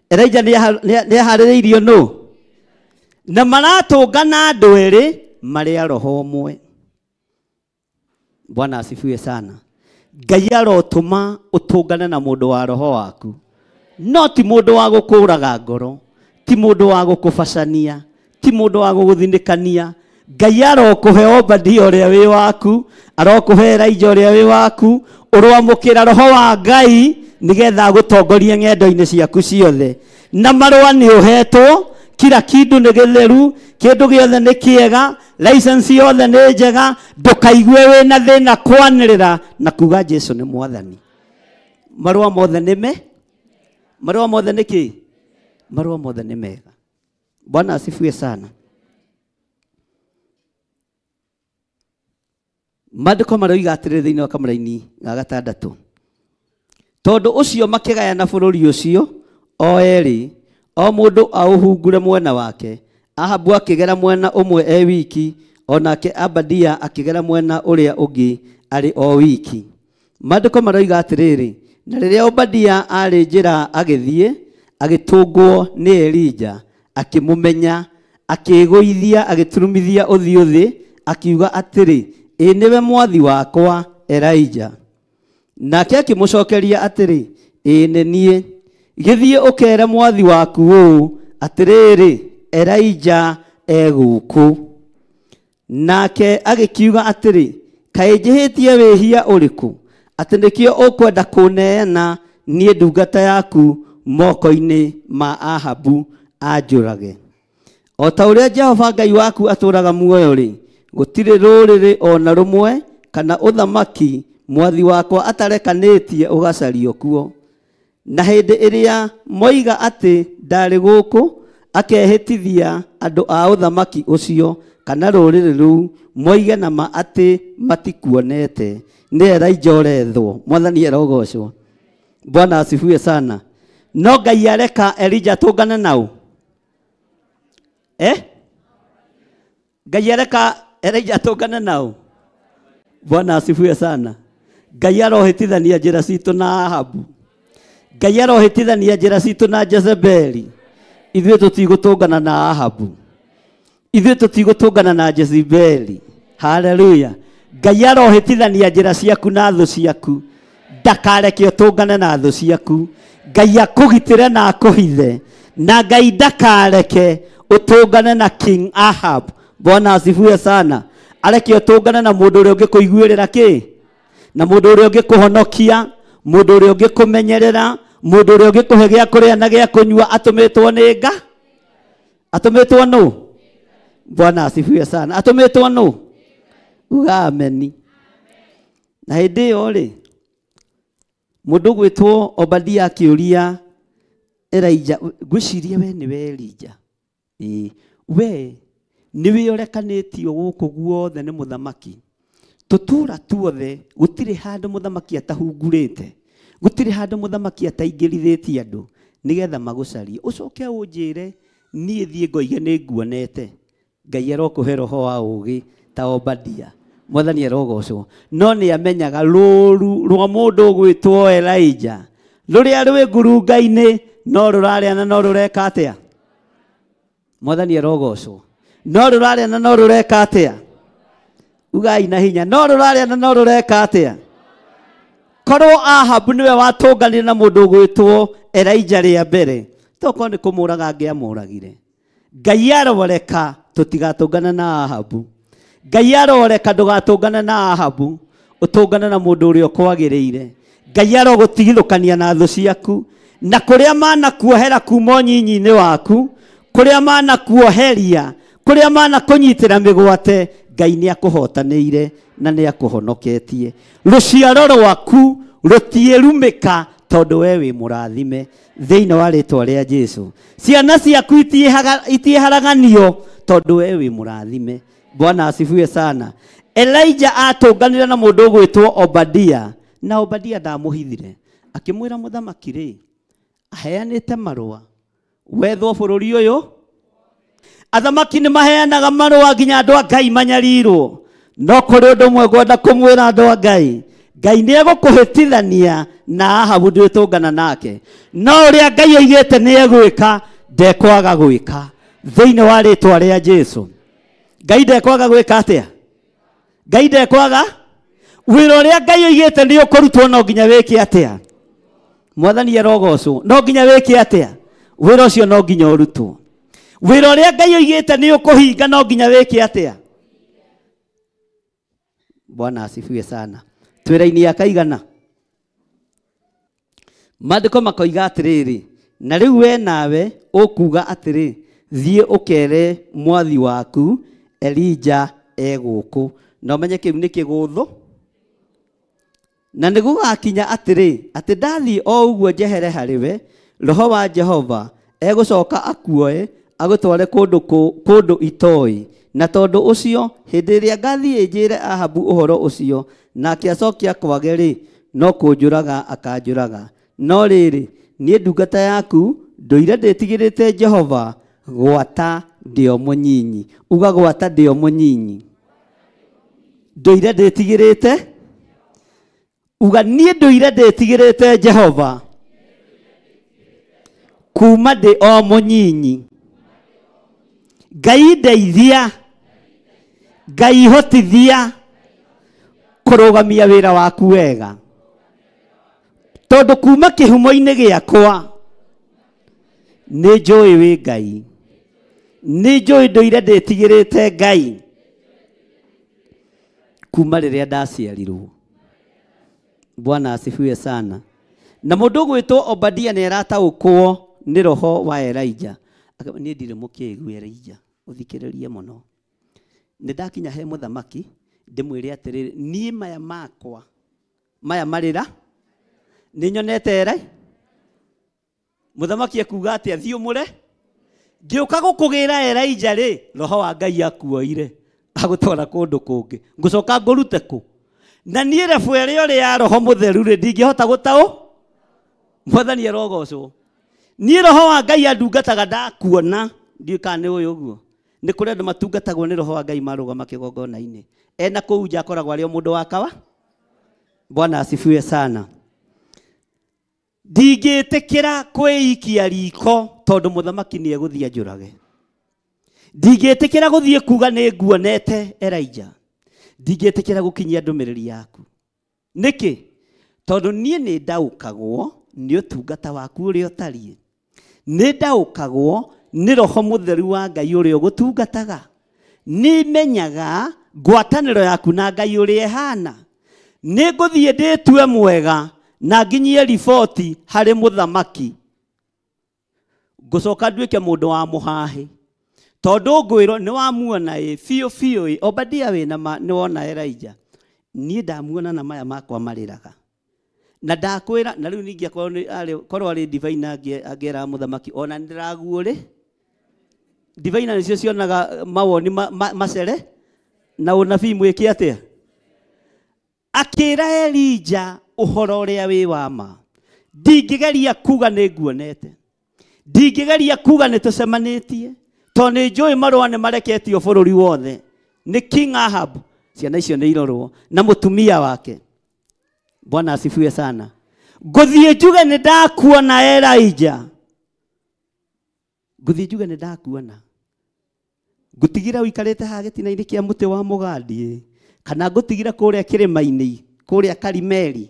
Elijah nĩaharĩrĩirio nũ? Na maratũngana andũ erĩ marĩ a roho ũmwe. Bwana asifiwe sana. Ngai arotũma ũtũngane na mũndũ wa roho waku, no ti mũndũ wa gũkũraga ngoro, ti mũndũ wa gũkũbacania, ti mũndũ wa gũgũthinĩkania. Ngai arokũhe Obadia ũrĩa wĩ waku, arokũhe Elijah ũrĩa wĩ waku, ũroamũkĩra roho wa Ngai nĩgetha agũtongorie ng'endo-inĩ ciaku ciothe. Na marũa nĩ ũhetwo, kila kindu nĩ gĩtheru, kĩndũ gĩothe nĩ kĩega, license yothe nĩ njega, ndũkaigue wĩna thĩna kwanĩrĩra na kuga Jesu nĩ mwathani. Marũa mothe nĩ me? Marũa mothe nĩ kĩ? Marũa mothe nĩ mega. Bwana asifiwe sana. Maandĩko maroiga atĩrĩ thĩinĩ wa kamũraini ga gatandatũ, tondũ ũcio makĩgayana bũrũri ũcio o erĩ, o mũndũ aũhungure mwena wake. Ahabu akĩgera mwena ũmwe e wiki, onake Obadia akĩgera mwena ũrĩa ũngĩ arĩ o wiki. Maandĩko maroiga atĩrĩrĩ, na rĩrĩa Obadia arĩ njĩra agĩthiĩ, agĩtũngwo nĩ Elija, akĩmũmenya, akĩĩgũithia, agĩturumithia ũthiũ thĩ, akiuga atĩrĩ, ĩ nĩwe mwathi wakwa Elijah. Nake akĩmũcokeria atĩrĩ, ĩ nĩ niĩ. Gĩthiĩ ũkere mwathi waku ũũ atĩrĩrĩ, Elijah egũkũ. Nake agĩkiuga atĩrĩ, kaĩ njĩhĩtie wĩhia ũrĩkũ, atĩ nĩkĩo ũkwenda kũneana niĩ ndungata yaku moko-inĩ ma Ahabu anjũrage? O ta ũrĩa Jehova Ngai waku atũũraga muoyo-rĩ, gũtirĩ rũrĩrĩ o na rũmwe kana ũthamaki mwathi wakwa atarekanĩtie ũgacario kuo. Na hĩndĩ ĩrĩa moiga atĩ ndarĩ gũkũ, Akehĩtithia andũ a ũthamaki ũcio kana rũrĩrĩ rũu moige na ma atĩ matikuonete. Nĩ Elijah ũrethwo. Mwathani arogocwo. Bwana asifiwe sana. No Ngai areka Elijah atũngane nao. Ngai areka Elijah atũngane nao. Bwana asifiwe sana. Ngai arohĩtithania njĩra citũ na Ahabu. Ngai arohĩtithania njĩra citũ na Jezebeli. Ithuĩ tũtigũtũngana na Ahabu. Ithuĩ tũtigũtũngana na Jezebeli. Haleluya. Ngai arohĩtithania njĩra ciaku na thũ ciaku. Ndakareke ũtũngane na thũ ciaku. Ngai akũgitĩre na akũhithe. Na Ngai ndakareke ũtũngane na King Ahab. Bwana asifiwe sana. Areke ũtũngane na mũndũ ũrĩa ũngĩkũiguĩrĩra kĩ? Na mũndũ ũrĩa ũngĩkũhonokia, mũndũ ũrĩa ũngĩkũmenyerera, mũndũ ũrĩa ũngĩkũhe gĩa kũrĩa na gĩa kũnyua atũmĩtwo nĩ nga? Atũmĩtwo nũ? Bwana asifiwe sana. Atũmĩtwo nũ? Uga ameni. Na hĩndĩ ĩyo rĩ, mũndũ ũgwĩtwo Obadia akĩũria Elijah, ngwĩciria we nĩwe Elijah. Ĩĩ, we nĩwe ũrekanĩtio gũkũ guothe nĩ mũthamaki. Tũtũra tuothe gũtirĩ handũ mũthamaki atahungurĩte, gũtirĩ handũ mũthamaki ataingĩrithĩtie andũ nĩgetha magũcarie. Ũcoke ũnjĩre niĩ thiĩ ngoige nĩ nguonete. Ngai arokũhe roho wa ũũgĩ ta Obadia. Mwathani arogocwo. No nĩ amenyaga rũũru rwa mũndũ ũgwĩtwo Elijah rũrĩa rwĩ ngurunga-inĩ no rũrarĩa na no rũreka atĩa? Mwathani arogocwo. No rũrarĩa na no rũreka atĩa? Ugai na hinya. No rũrarĩa na no rũreka atĩa? Korwo Ahabu nĩwe watũnganire na mũndũ ũgwĩtwo Elijah rĩa mbere, tokorwo nĩ kũmũraga angĩamũragire. Ngai aroreka tũtigatũngane na Ahabu. Ngai aroreka ndũgatũngane na Ahabu, ũtũngane na mũndũ ũrĩa ũkwagĩrĩire. Ngai arogũtigithũkania na thũ ciaku, na kũrĩa manakuohera kuma ũnyinyi-inĩ waku, kũrĩa manakuoheria, kũrĩa manakũnyitĩra mĩgwate, Ngai nĩ akũhotanĩire na nĩ akũhonoketie. Rũciaro rwaku rũtiĩrumĩka tondũ we wĩ mũrathime thĩinĩ wa rĩtwa rĩa Jesu. Ciana ciaku itiĩharaganio tondũ we wĩ mũrathime. Bwana asifiwe sana. Elijah atũnganire na mũndũ ũgwĩtwo Obadia, na Obadia ndamũhithire. Akĩmwĩra mũthamaki rĩ, aheanĩte marũa wethwo bũrũri ũyũ. Athamaki nĩ maheanaga marũa nginya andũ a Ngai manyarirwo. No kũrĩ ũndũ ũmwe ngwenda kũmwĩra andũ a Ngai, Ngai nĩ egũkũhĩtithania na Ahabu ndwĩtũngana nake. No ũrĩa Ngai oigĩte nĩ egwĩka, ndekwaga gwĩka thĩinĩ wa rĩtwa rĩa Jesu. Ngai ndekwaga gwĩka atĩa? Ngai ndekwaga wĩra ũrĩa Ngai oigĩte nĩ ũkũrutwo no nginya wĩke atĩa? Mwathani arogocwo. No nginya wĩke atĩa? Wĩra ũcio no nginya ũrutwo. Wĩra ũrĩa Ngai oigĩte nĩ ũkũhinga no nginya wĩke atĩa? Bwana asifiwe sana. Twĩra-inĩ ya kaigana. Maandĩko makoiga atĩrĩrĩ, na rĩu we nawe ũkuga atĩrĩ, thiĩ ũkere mwathi waku Elijah e gũkũ. Na ũmenye kĩu nĩ kĩgũthũ. Na nĩ gũgakinya atĩrĩ, atĩ ndathiĩ o ũguo njehere harĩ we, roho wa Jehova egũcoka akuoe agũtware kũndũ itoĩ. Na tondũ ũcio hĩndĩ ĩrĩa ngathiĩ njĩre Ahabu ũhoro ũcio, nake acoke akwage rĩ, no kũnjũraga akanjũraga. No rĩrĩ, niĩ ndungata yaku ndũire ndĩtigĩrĩte Jehova gwata ndĩ o mũnyinyi. Uga gwata ndĩ o mũnyinyi. Ndũire ndĩtigĩrĩte. Uga niĩ ndũire ndĩtigĩrĩte Jehova kuma ndĩ o mũnyinyi. Ngai ndeithia, Ngai hotithia kũrũgamia wĩra waku wega, tondũ kuma kĩhumo-inĩ gĩakwa nĩ njũĩ wĩ Ngai, nĩ njũĩ ndũire ndĩtigĩrĩte Ngai kuma rĩrĩa ndaciarirwo. Bwana asifiwe sana. Na mũndũ ũgwĩtwo Obadia nĩ arataũkwo nĩ roho wa Elijah. Niĩ ndirĩ mũkĩgu Elijah, ũthikĩrĩrie mũno. Nĩ ndakinya he mũthamaki ndĩmwĩre atĩrĩrĩ, niĩ maya makwa maya marĩra nĩ nyonete ere. Mũthamaki ekuga atĩa? Thiĩ ũmũre. Ngĩũka gũkũgĩra Elijah rĩ, roho wa Ngai akuoire agũtwara kũndũ kũngĩ. Ngũcoka ngũrute kũ? Na niĩ rebu ĩrĩa ũrĩ ya roho mũtheru rĩ, ndingĩhota gũtaũ. Mwathani arogocwo. Niĩ roho wa Ngai andungataga ndakuona, ndiũĩ kana nĩ ũyũ ũguo. Nĩ kũrĩ andũ matungatagwo nĩ roho wa Ngai marũgama kĩgongona-inĩ. Ena kũu nja akoragwo arĩ o mũndũ wa kawa. Bwana asifiwe sana. Ndingĩtĩkĩra kwĩikia riko tondũ mũthamaki nĩ egũthiĩ anjũrage. Ndingĩtĩkĩra gũthiĩ kuga nĩ nguonete Elijah. Ndingĩtĩkĩra gũkinyia ndũmĩrĩri yaku. Nĩkĩ? Tondũ niĩ nĩ ndaũkagwo nĩ ũtungata waku ũrĩa ũtariĩ. Nĩ ndaũkagwo nĩ roho mũtheru wa Ngai ũrĩa ũgũtungataga. Nĩ menyaga ngwatanĩro yaku na Ngai ũrĩa ĩhana. Nĩ ngũthiĩ ndĩtue mwega na nginyie riboti harĩ mũthamaki. Ngũcoka nduĩke mũndũ wa mũhahĩ. Tondũ ngwĩrwo nĩ wamuona ĩ biũ biũ ĩ Obadia wĩna ma nĩ wona Elijah. Niĩ ndamuona na maya makwa marĩraga. Na ndakwĩra na rĩu ningĩ akorwo nĩ arĩ korwo arĩ divine angĩera mũthamaki ona nĩndĩraguũrĩ. Divine nĩcio cionaga mawoni macere na ũnabii mwĩke atĩa? Akĩra Elijah ũhoro ũrĩa wĩ wa ma. Ndingĩgeria kuga nĩ nguonete. Ndingĩgeria kuga nĩ tũcemanĩtie. Tondũ nĩ njũĩ marũa nĩ mareketio bũrũri wothe. Nĩ King Ahab. Ciana icio nĩ irorwo na mũtumia wake. Bwana asifiwe sana. Ngũthiĩ njuge nĩ ndakuona Elijah. Ngũthiĩ njuge nĩ ndakuona. Ngũtigĩra ũikarĩte haha gĩtina-inĩ kĩa mũtĩ wa mũgandi, kana ngũtigĩra kũrĩa kĩrĩma-inĩ, kũrĩa Karimeli.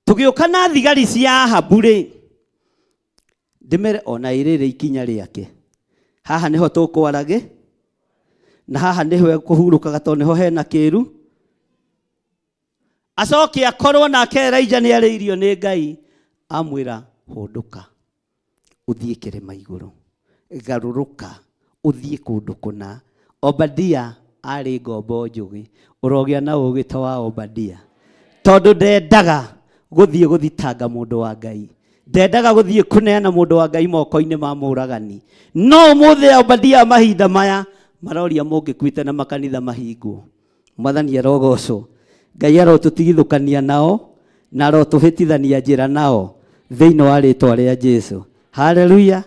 Tũgĩũka na thigari cia Ahabu rĩ, ndĩmere ona ĩrĩrĩ ikinya rĩake. Haha nĩho tũkwarage, na haha nĩho ekũhurũkaga tondũ nĩho hena kĩru. Acoke akorwo nake Elijah nĩ arĩirio nĩ Ngai, amwĩra hũndũka, ũthiĩ kĩrĩma igũrũ, garũrũka, ũthiĩ kũndũ kũna. Obadia arĩ ngombo njũgĩ, ũrogĩa na ũgĩ ta wa Obadia, tondũ ndendaga gũthiĩ gũthitanga mũndũ wa Ngai, ndendaga gũthiĩ kũneana mũndũ wa Ngai moko-inĩ ma mũragani. No ũmũthĩ Obadia mahinda maya maroria mũngĩkuĩte na makanitha mahingwo. Mwathani arogocwo. Ngai arotũtigithũkania nao na arotũhĩtithania njĩra nao thĩinĩ wa rĩtwa rĩa Jesu. Haleluya.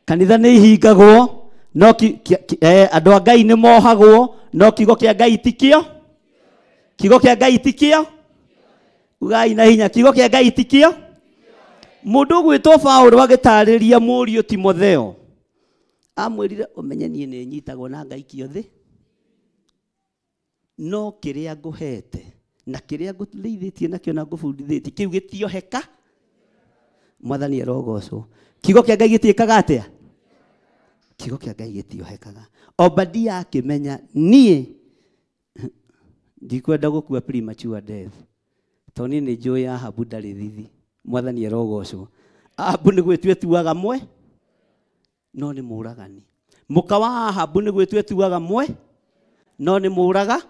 Kanitha nĩ ihingagwo, no andũ a Ngai nĩ mohagwo, no kiugo kĩa Ngai tikio. Kiugo kĩa Ngai tikio. Ugai na hinya, kiugo kĩa Ngai tikio. Mũndũ ũgwĩtwo Paũlũ agĩtarĩria mũriũ Timotheo, amwĩrire ũmenye niĩ nĩ nyitagwo na ngaikio thĩ, no kĩrĩa ngũhete na kĩrĩa ngũteithĩtie nakĩo na ngũbundithĩtie kĩu gĩtioheka. Mwathani arogocwo. Kiugo kĩa Ngai gĩtiĩkaga atĩa? Kiugo kĩa Ngai gĩtiohekaga. Obadia akĩmenya niĩ ndikwenda gũkua premature death, tondũ niĩ nĩ njũĩ Ahabu ndarĩ thithi. Mwathani arogocwo. Ahabu nĩ gwĩtua etuaga mwe, no nĩ mũragani. Mũka wa Ahabu nĩ gwĩtua etuaga mwe, no nĩ mũraga.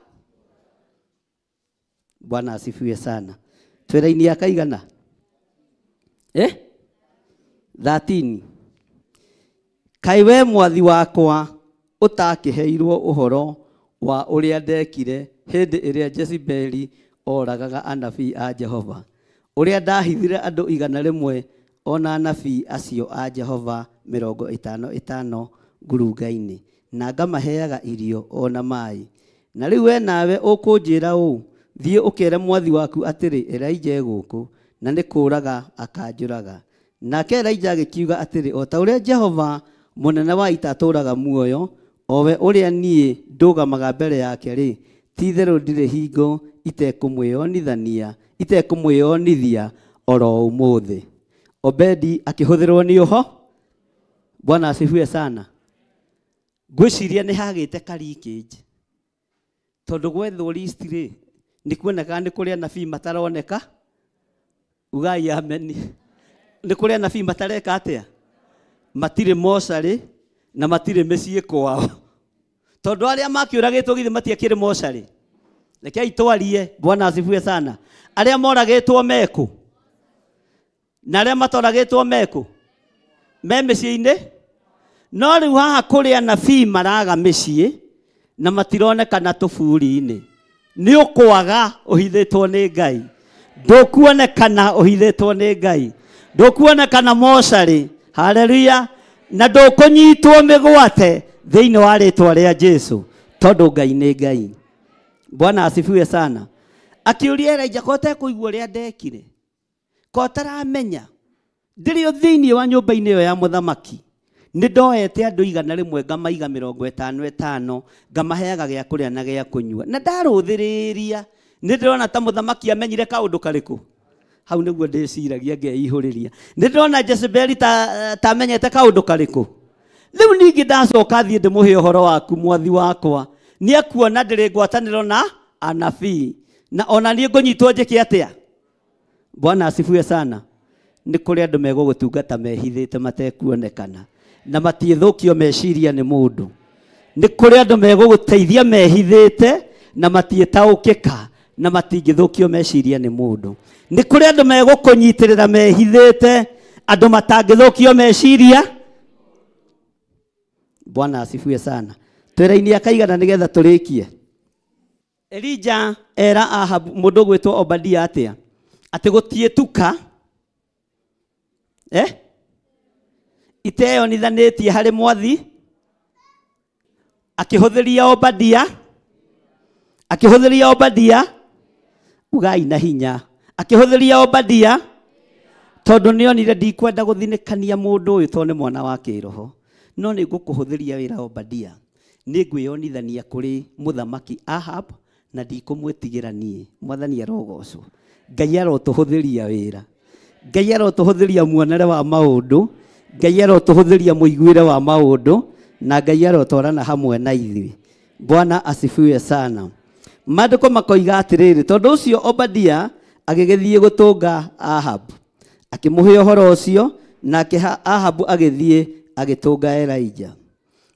Bwana asifiwe sana. Twĩra-inĩ ya kaigana? 13. Kaĩ we mwathi wakwa ũtakĩheirwo ũhoro wa ũrĩa ndekire hĩndĩ ĩrĩa Jezebeli oragaga anabii a Jehova, ũrĩa ndahithire andũ 100 ona anabii acio a Jehova 55 ngurunga-inĩ, na ngamaheaga irio ona maĩ. Na rĩu we nawe ũkũnjĩra ũũ, thiĩ ũkere mwathi waku atĩrĩ, Elijah e gũkũ, na nĩ kũũraga akanjũraga. Nake Elijah agĩkiuga atĩrĩ, o ta ũrĩa Jehova mũnene wa ita atũũraga muoyo, o we ũrĩa niĩ ndũgamaga mbere yake rĩ, ti-itherũ ndirĩ hingo itekũmwĩonithia oro ũmũthĩ. Obedi akĩhũthĩrwo nĩ ũho. Bwana asifiwe sana. Ngwĩciria nĩ hagĩte ka leakage, tondũ gwethwo list rĩ, nĩ kuonekaga nĩ kũrĩ anabii mataroneka. Ugai ameni. Nĩ kũrĩ anabii matareka atĩa? Matirĩ mocarĩ na matirĩ mĩciĩ kwao, tondũ arĩa makĩũragĩtwo githĩ matiakĩrĩ mocarĩ. Rekei twarie. Bwana asifiwe sana. Arĩa moragĩtwo mekũ na arĩa matoragĩtwo mekũ? Me mĩciĩ-inĩ. No rĩu haha kũrĩ anabii maraga mĩciĩ na matironekana tũburi-inĩ. Nĩ ũkwaga ũhithĩtwo nĩ Ngai. Ndũkuonekana ũhithĩtwo nĩ Ngai. Ndũkuonekana mocarĩ. Haleluya. Na ndũkũnyitwo mĩgwate thĩinĩ wa rĩtwa rĩa Jesu, tondũ Ngai nĩ Ngai. Bwana asifiwe sana. Akĩũria Elijah, ko ũtekũigua ũrĩa ndekire? Ko ũtaramenya? Ndĩrĩ o thĩinĩ wa nyũmba-inĩ ĩyo ya mũthamaki. Nĩ ndoete andũ 100 ngamaiga 55 ngamaheaga gĩa kũrĩa na gĩa kũnyua. Na ndarũthĩrĩria nĩ ndĩrona ta mũthamaki amenyire kaũndũ karĩkũ. Hau nĩguo ndĩciragia ngeihũrĩria. Nĩ ndĩrona Jezebeli ta amenyete kaũndũ karĩkũ. Rĩu ningĩ ndacoka thiĩ ndĩmũhe ũhoro waku mwathi wakwa. Nĩ ekuona ndĩrĩ ngwatanĩro na anabii. Na ona niĩ ngũnyitwo njĩke atĩa? Bwana asifiwe sana. Nĩ kũrĩ andũ megũgũtungata mehithĩte matekuonekana na matiĩthũkio meciria nĩ mũndũ. Nĩ kũrĩ andũ megũgũteithia mehithĩte na matiĩtaũkĩka na matingĩthũkio meciria nĩ mũndũ. Nĩ kũrĩ andũ megũkũnyitĩrĩra mehithĩte, andũ matangĩthũkio meciria. Bwana asifiwe sana. Twĩra-inĩ akaigana nĩgetha tũrĩkie. Elijah era Ahab mũndũ ũgwĩtwo Obadia atĩa? Atĩ gũtiĩtuka iteyonithanĩtie harĩ mwathi, akĩhũthĩria Obadia, akĩhũthĩria Obadia, ugai na hinya, akĩhũthĩria Obadia, tondũ nĩonire ndikwenda gũthinĩkania mũndũ ũyũ tondũ nĩ mwana wa kĩroho, no nĩ ngũkũhũthĩria wĩra Obadia, nĩ ngwĩyonithania kũrĩ mũthamaki Ahab na ndikũmwĩtigĩra niĩ. Mwathani arogocwo. Ngai arotũhũthĩria wĩra. Ngai arotũhũthĩria muonere wa maũndũ. Ngai arotũhũthĩria mũiguĩre wa maũndũ, na Ngai arotwarana hamwe na ithuĩ. Bwana asifiwe sana. Maandĩko makoiga atĩrĩrĩ, tondũ ũcio Obadia agĩgĩthiĩ gũtũnga Ahab, akĩmũhe ũhoro ũcio, nake Ahab agĩthiĩ agĩtũnga Elijah.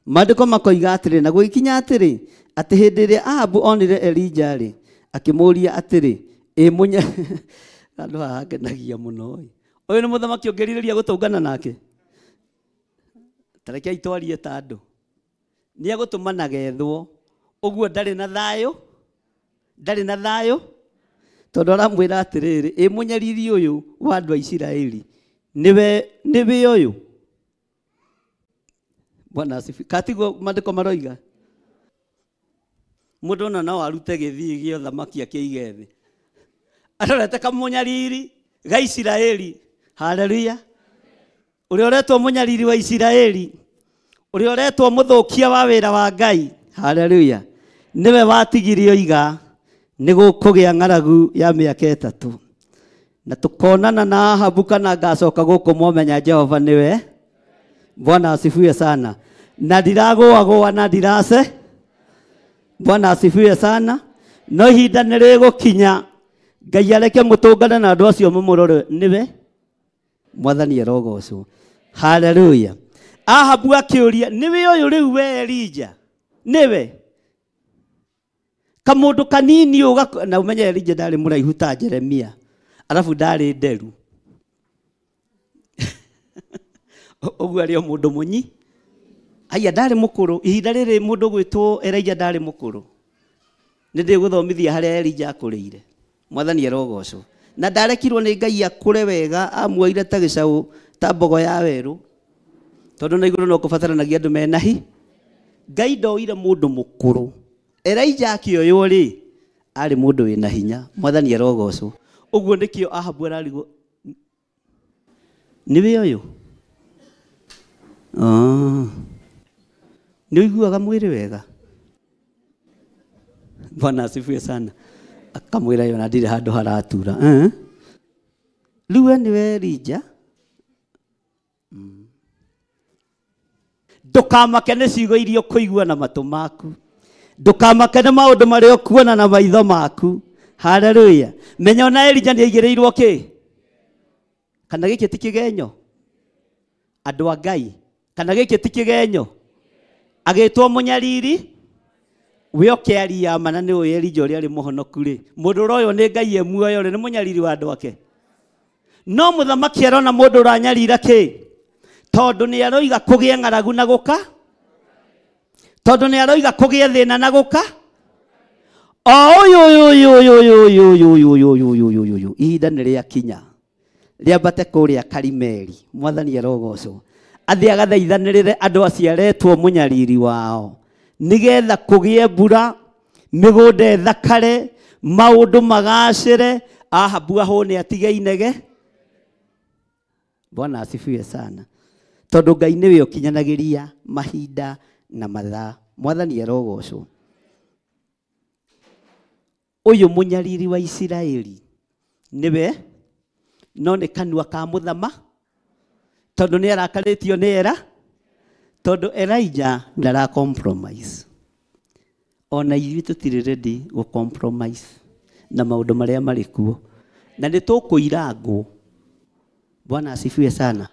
Maandĩko makoiga atĩrĩ, na gũgĩkinya atĩrĩ, atĩ hĩndĩ ĩrĩa Ahabu onire Elijah rĩ, akĩmũũria atĩrĩ, ĩ mũnya handũ haha hangenagia mũno ĩ. Ũyũ nĩ mũthamaki ũngĩrirĩria gũtũngana nake? Ta rekei twarie ta andũ. Nĩ egũtũmana gethwo, ũguo ndarĩ na thayũ, ndarĩ na thayũ, tondũ aramwĩra atĩrĩrĩ, ĩ mũnyariri ũyũ wa andũ a Isiraeli, nĩwe ũyũ? Bwana asifiwe. Katiguo maandĩko maroiga? Mũndũ ona no arute gĩthii gĩa ũthamaki akĩige thĩ. Arorete kamũnyariri ga Isiraeli. Haleluya. Ũrĩa ũretwo mũnyariri wa Isiraeli, ũrĩa ũretwo mũthũkia wa wĩra wa Ngai. Haleluya. Nĩwe watigirio iga nĩ gũkũgĩa ng'aragu ya mĩaka 3. Na tũkonana na Ahabu kana ngacoka gũkũ mwamenya Jehova nĩwe. Bwana asifiwe sana. Na ndiragũagũa na ndirase. Bwana asifiwe sana. No ihinda nĩ rĩgũkinya Ngai areke mũtũngane na andũ acio mũmũrore nĩwe. Mwathani arogocwo. Haleluya. Ahabu akĩũria, nĩwe ũyũ rĩu we Elijah? Nĩwe? Kamũndũ kanini ũga, na ũmenye Elijah ndarĩ mũraihu ta Jeremia, arabu ndarĩ nderu. Ũguo arĩ o mũndũ mũnyi. Aya ndarĩ mũkũrũ. Ihinda rĩrĩ mũndũ gwĩtwo Elijah ndarĩ mũkũrũ. Nĩ ndĩgũthomithia harĩa Elijah akũrĩire. Mwathani arogocwo. Na ndarekirwo nĩ Ngai akũre wega, amuoire ta gĩcaũ ta mbogo ya werũ, tondũ na igũrũ no kũbataranagia andũ mena hi. Ngai ndoire mũndũ mũkũrũ. Elijah akĩoywo rĩ, arĩ mũndũ wĩna hinya. Mwathani arogocwo. Ũguo nĩkĩo Ahabu ararigwo, nĩwe ũyũ? Nĩ ũiguaga mwĩrĩ wega? Bwana asifiwe sana. Akamwĩra yona ndirĩ handũ haratura. Rĩu we nĩwe Elijah? Ndũkamake nĩ ciugo iria ũkũigua na matũ maku. Ndũkamake nĩ maũndũ marĩa ũkuona na maitho maku. Haleluya. Menya ona Elijah nĩ aigĩrĩirwo kĩ? Kana gĩkĩ ti kĩgenyo? Andũ a Ngai. Kana gĩkĩ ti kĩgenyo? Agĩtwo mũnyariri, we ũkĩaria ma na nĩ ũĩ Elijah ũrĩa arĩ mũhonoku rĩ. Mũndũ ũroywo nĩ Ngai e muoyo rĩ, nĩ mũnyariri wa andũ ake. No mũthamaki arona mũndũ ũranyarira kĩ? Tondu ni aroiga kũgĩe ng'aragu na gũka, tondu ni aroiga kũgĩe thĩna na gũka. O ũyũ ũyũ ũyũ ũyũ ũyũ ũyũ ũyũ ũyũ ũyũ ũyũ ũyũ ũyũ ihinda nĩ rĩakinya rĩambate kũrĩa Karimeli. Mwathani arogocwo. Athiĩ agathaithanĩrĩre andũ aciaretwo mũnyariri wao nĩgetha kũgĩe mbura, mĩgũnda ĩthakare, maũndũ magacĩre. Ahabu ahũne atige inege. Bwana asifiwe sana. Tondu Ngai nĩwe ũkinyanagĩria mahinda na mathaa. Mwathani arogocwo. Ũyũ mũnyariri wa Isiraeli nĩwe, no nĩ kanua ka mũthama, tondu nĩ arakarĩtio nĩ era, tondu Elijah ndara compromise. Ona ithuĩ tũtirĩ ready gũ compromise na maũndũ marĩa marĩ kuo, na nĩ tũkũirangwo. Bwana asifiwe sana.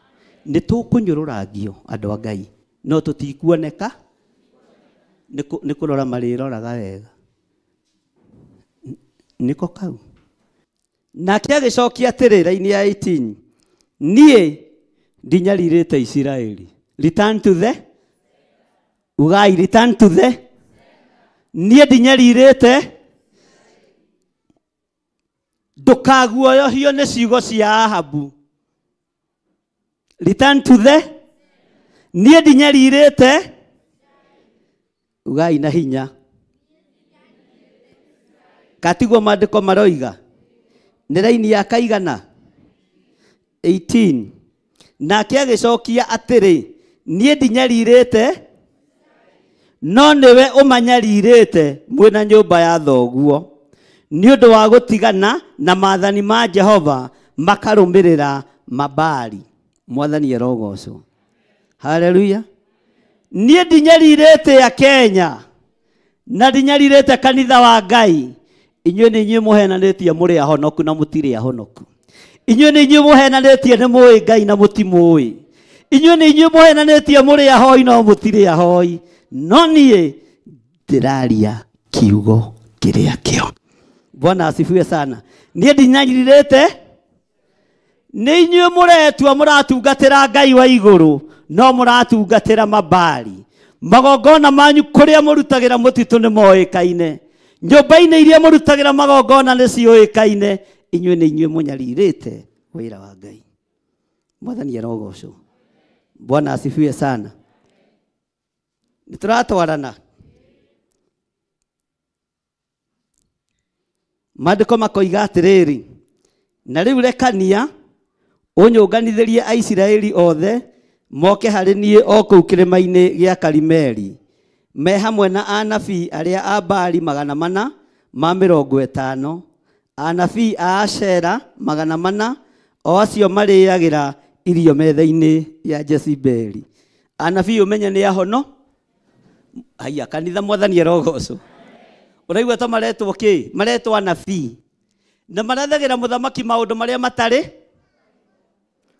Nĩ tũkũnyũrũrangio andũ a Ngai, no tũtikuoneka. Nĩ kũrora marĩroraga wega. Nĩko kau. Nake agĩcokia atĩrĩ, raini ya 18, niĩ ndinyarirĩte Isiraeli. Return to the, ugai return to the, niĩ ndinyarirĩte. Ndũkaguoyohio nĩ ciugo cia Ahabu. Return to the, niĩ ndinyarirĩte. Ugai na hinya. Katiguo maandĩko maroiga. Nĩ raini ya kaigana 18. Nake agĩcokia atĩrĩ, niĩ ndinyarirĩte, no nĩwe ũmanyarirĩte mwĩna nyũmba ya thoguo, nĩ ũndũ wa gũtigana na maathani ma Jehova makarũmĩrĩra Mabali. Mwathani arogocwo. Haleluya. Niĩ ndinyarirĩte ya Kenya na ndinyarirĩte kanitha wa Ngai. Inyuĩ nĩ inyuĩ mũhenanĩtie mũrĩ ahonoku na mũtirĩ ahonoku. Inyuĩ nĩ inyuĩ mũhenanĩtie nĩ mũĩ Ngai na mũtimũĩ. Inyuĩ nĩ inyuĩ mũhenanĩtie mũrĩ ahoi no mũtirĩ ahoi. No niĩ ndĩraria kiugo kĩrĩa kĩo. Bwana asifiwe sana. Niĩ ndinyarirĩte, nĩ inyuĩ mũretua mũratungatĩra Ngai wa igũrũ, no mũratungatĩra Mabali. Magongona manyu kũrĩa mũrutagĩra mũtitũ nĩ moĩkaine, nyũmba-inĩ iria mũrutagĩra magongona nĩ ciũĩkaine. Inyuĩ nĩ inyuĩ mũnyarirĩte wĩra wa Ngai. Mwathani arogocwo. Bwana asifiwe sana. Nĩ tũratwarana. Maandĩko makoiga atĩrĩrĩ, na rĩu rekania ũnyũnganithĩrie Aisiraeli othe moke harĩ niĩ o kũu kĩrĩma-inĩ gĩa Karimeli, me hamwe na anabii arĩa a Baali 450, anabii a Ashera 400, o acio marĩagĩra irio metha-inĩ ya Jezebeli. Anabii ũmenye nĩ ahono. Haiya, kanitha Mwathani arogocwo. Ũraigua ta maretwo kĩ? Maretwo anabii. Na marathagĩra mũthamaki maũndũ marĩa matarĩ.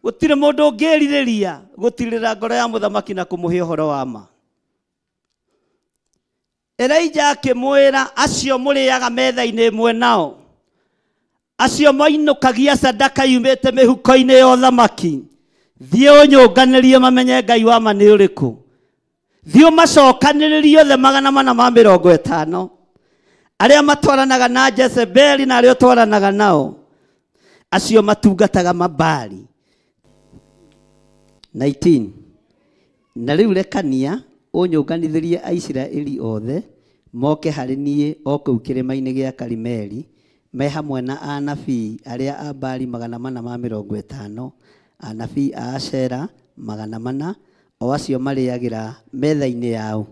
Gũtirĩ mũndũ ũngĩrirĩria gũtirĩra ngoro ya mũthamaki na kũmũhe ũhoro wa ma. Elijah akĩmwĩra, acio mũrĩaga metha-inĩ ĩmwe nao, acio moinũkagia sadaka yumĩte mĩhuko-inĩ ya ũthamaki, thiĩ ũnyũnganĩrie mamenye Ngai wa ma nĩ ũrĩkũ. Thiĩ ũmacokanĩrĩrie othe 450 arĩa matwaranaga na Jezebeli na arĩa ũtwaranaga nao, acio matungataga Mabali. 19. Na rĩu rekania ũnyũnganithĩrie Aisiraeli othe moke harĩ niĩ o kũu kĩrĩma-inĩ gĩa Karimeli, me hamwe na anabii arĩa a Baali 450, anabii a Ashera 400, o acio marĩagĩra metha-inĩ yao.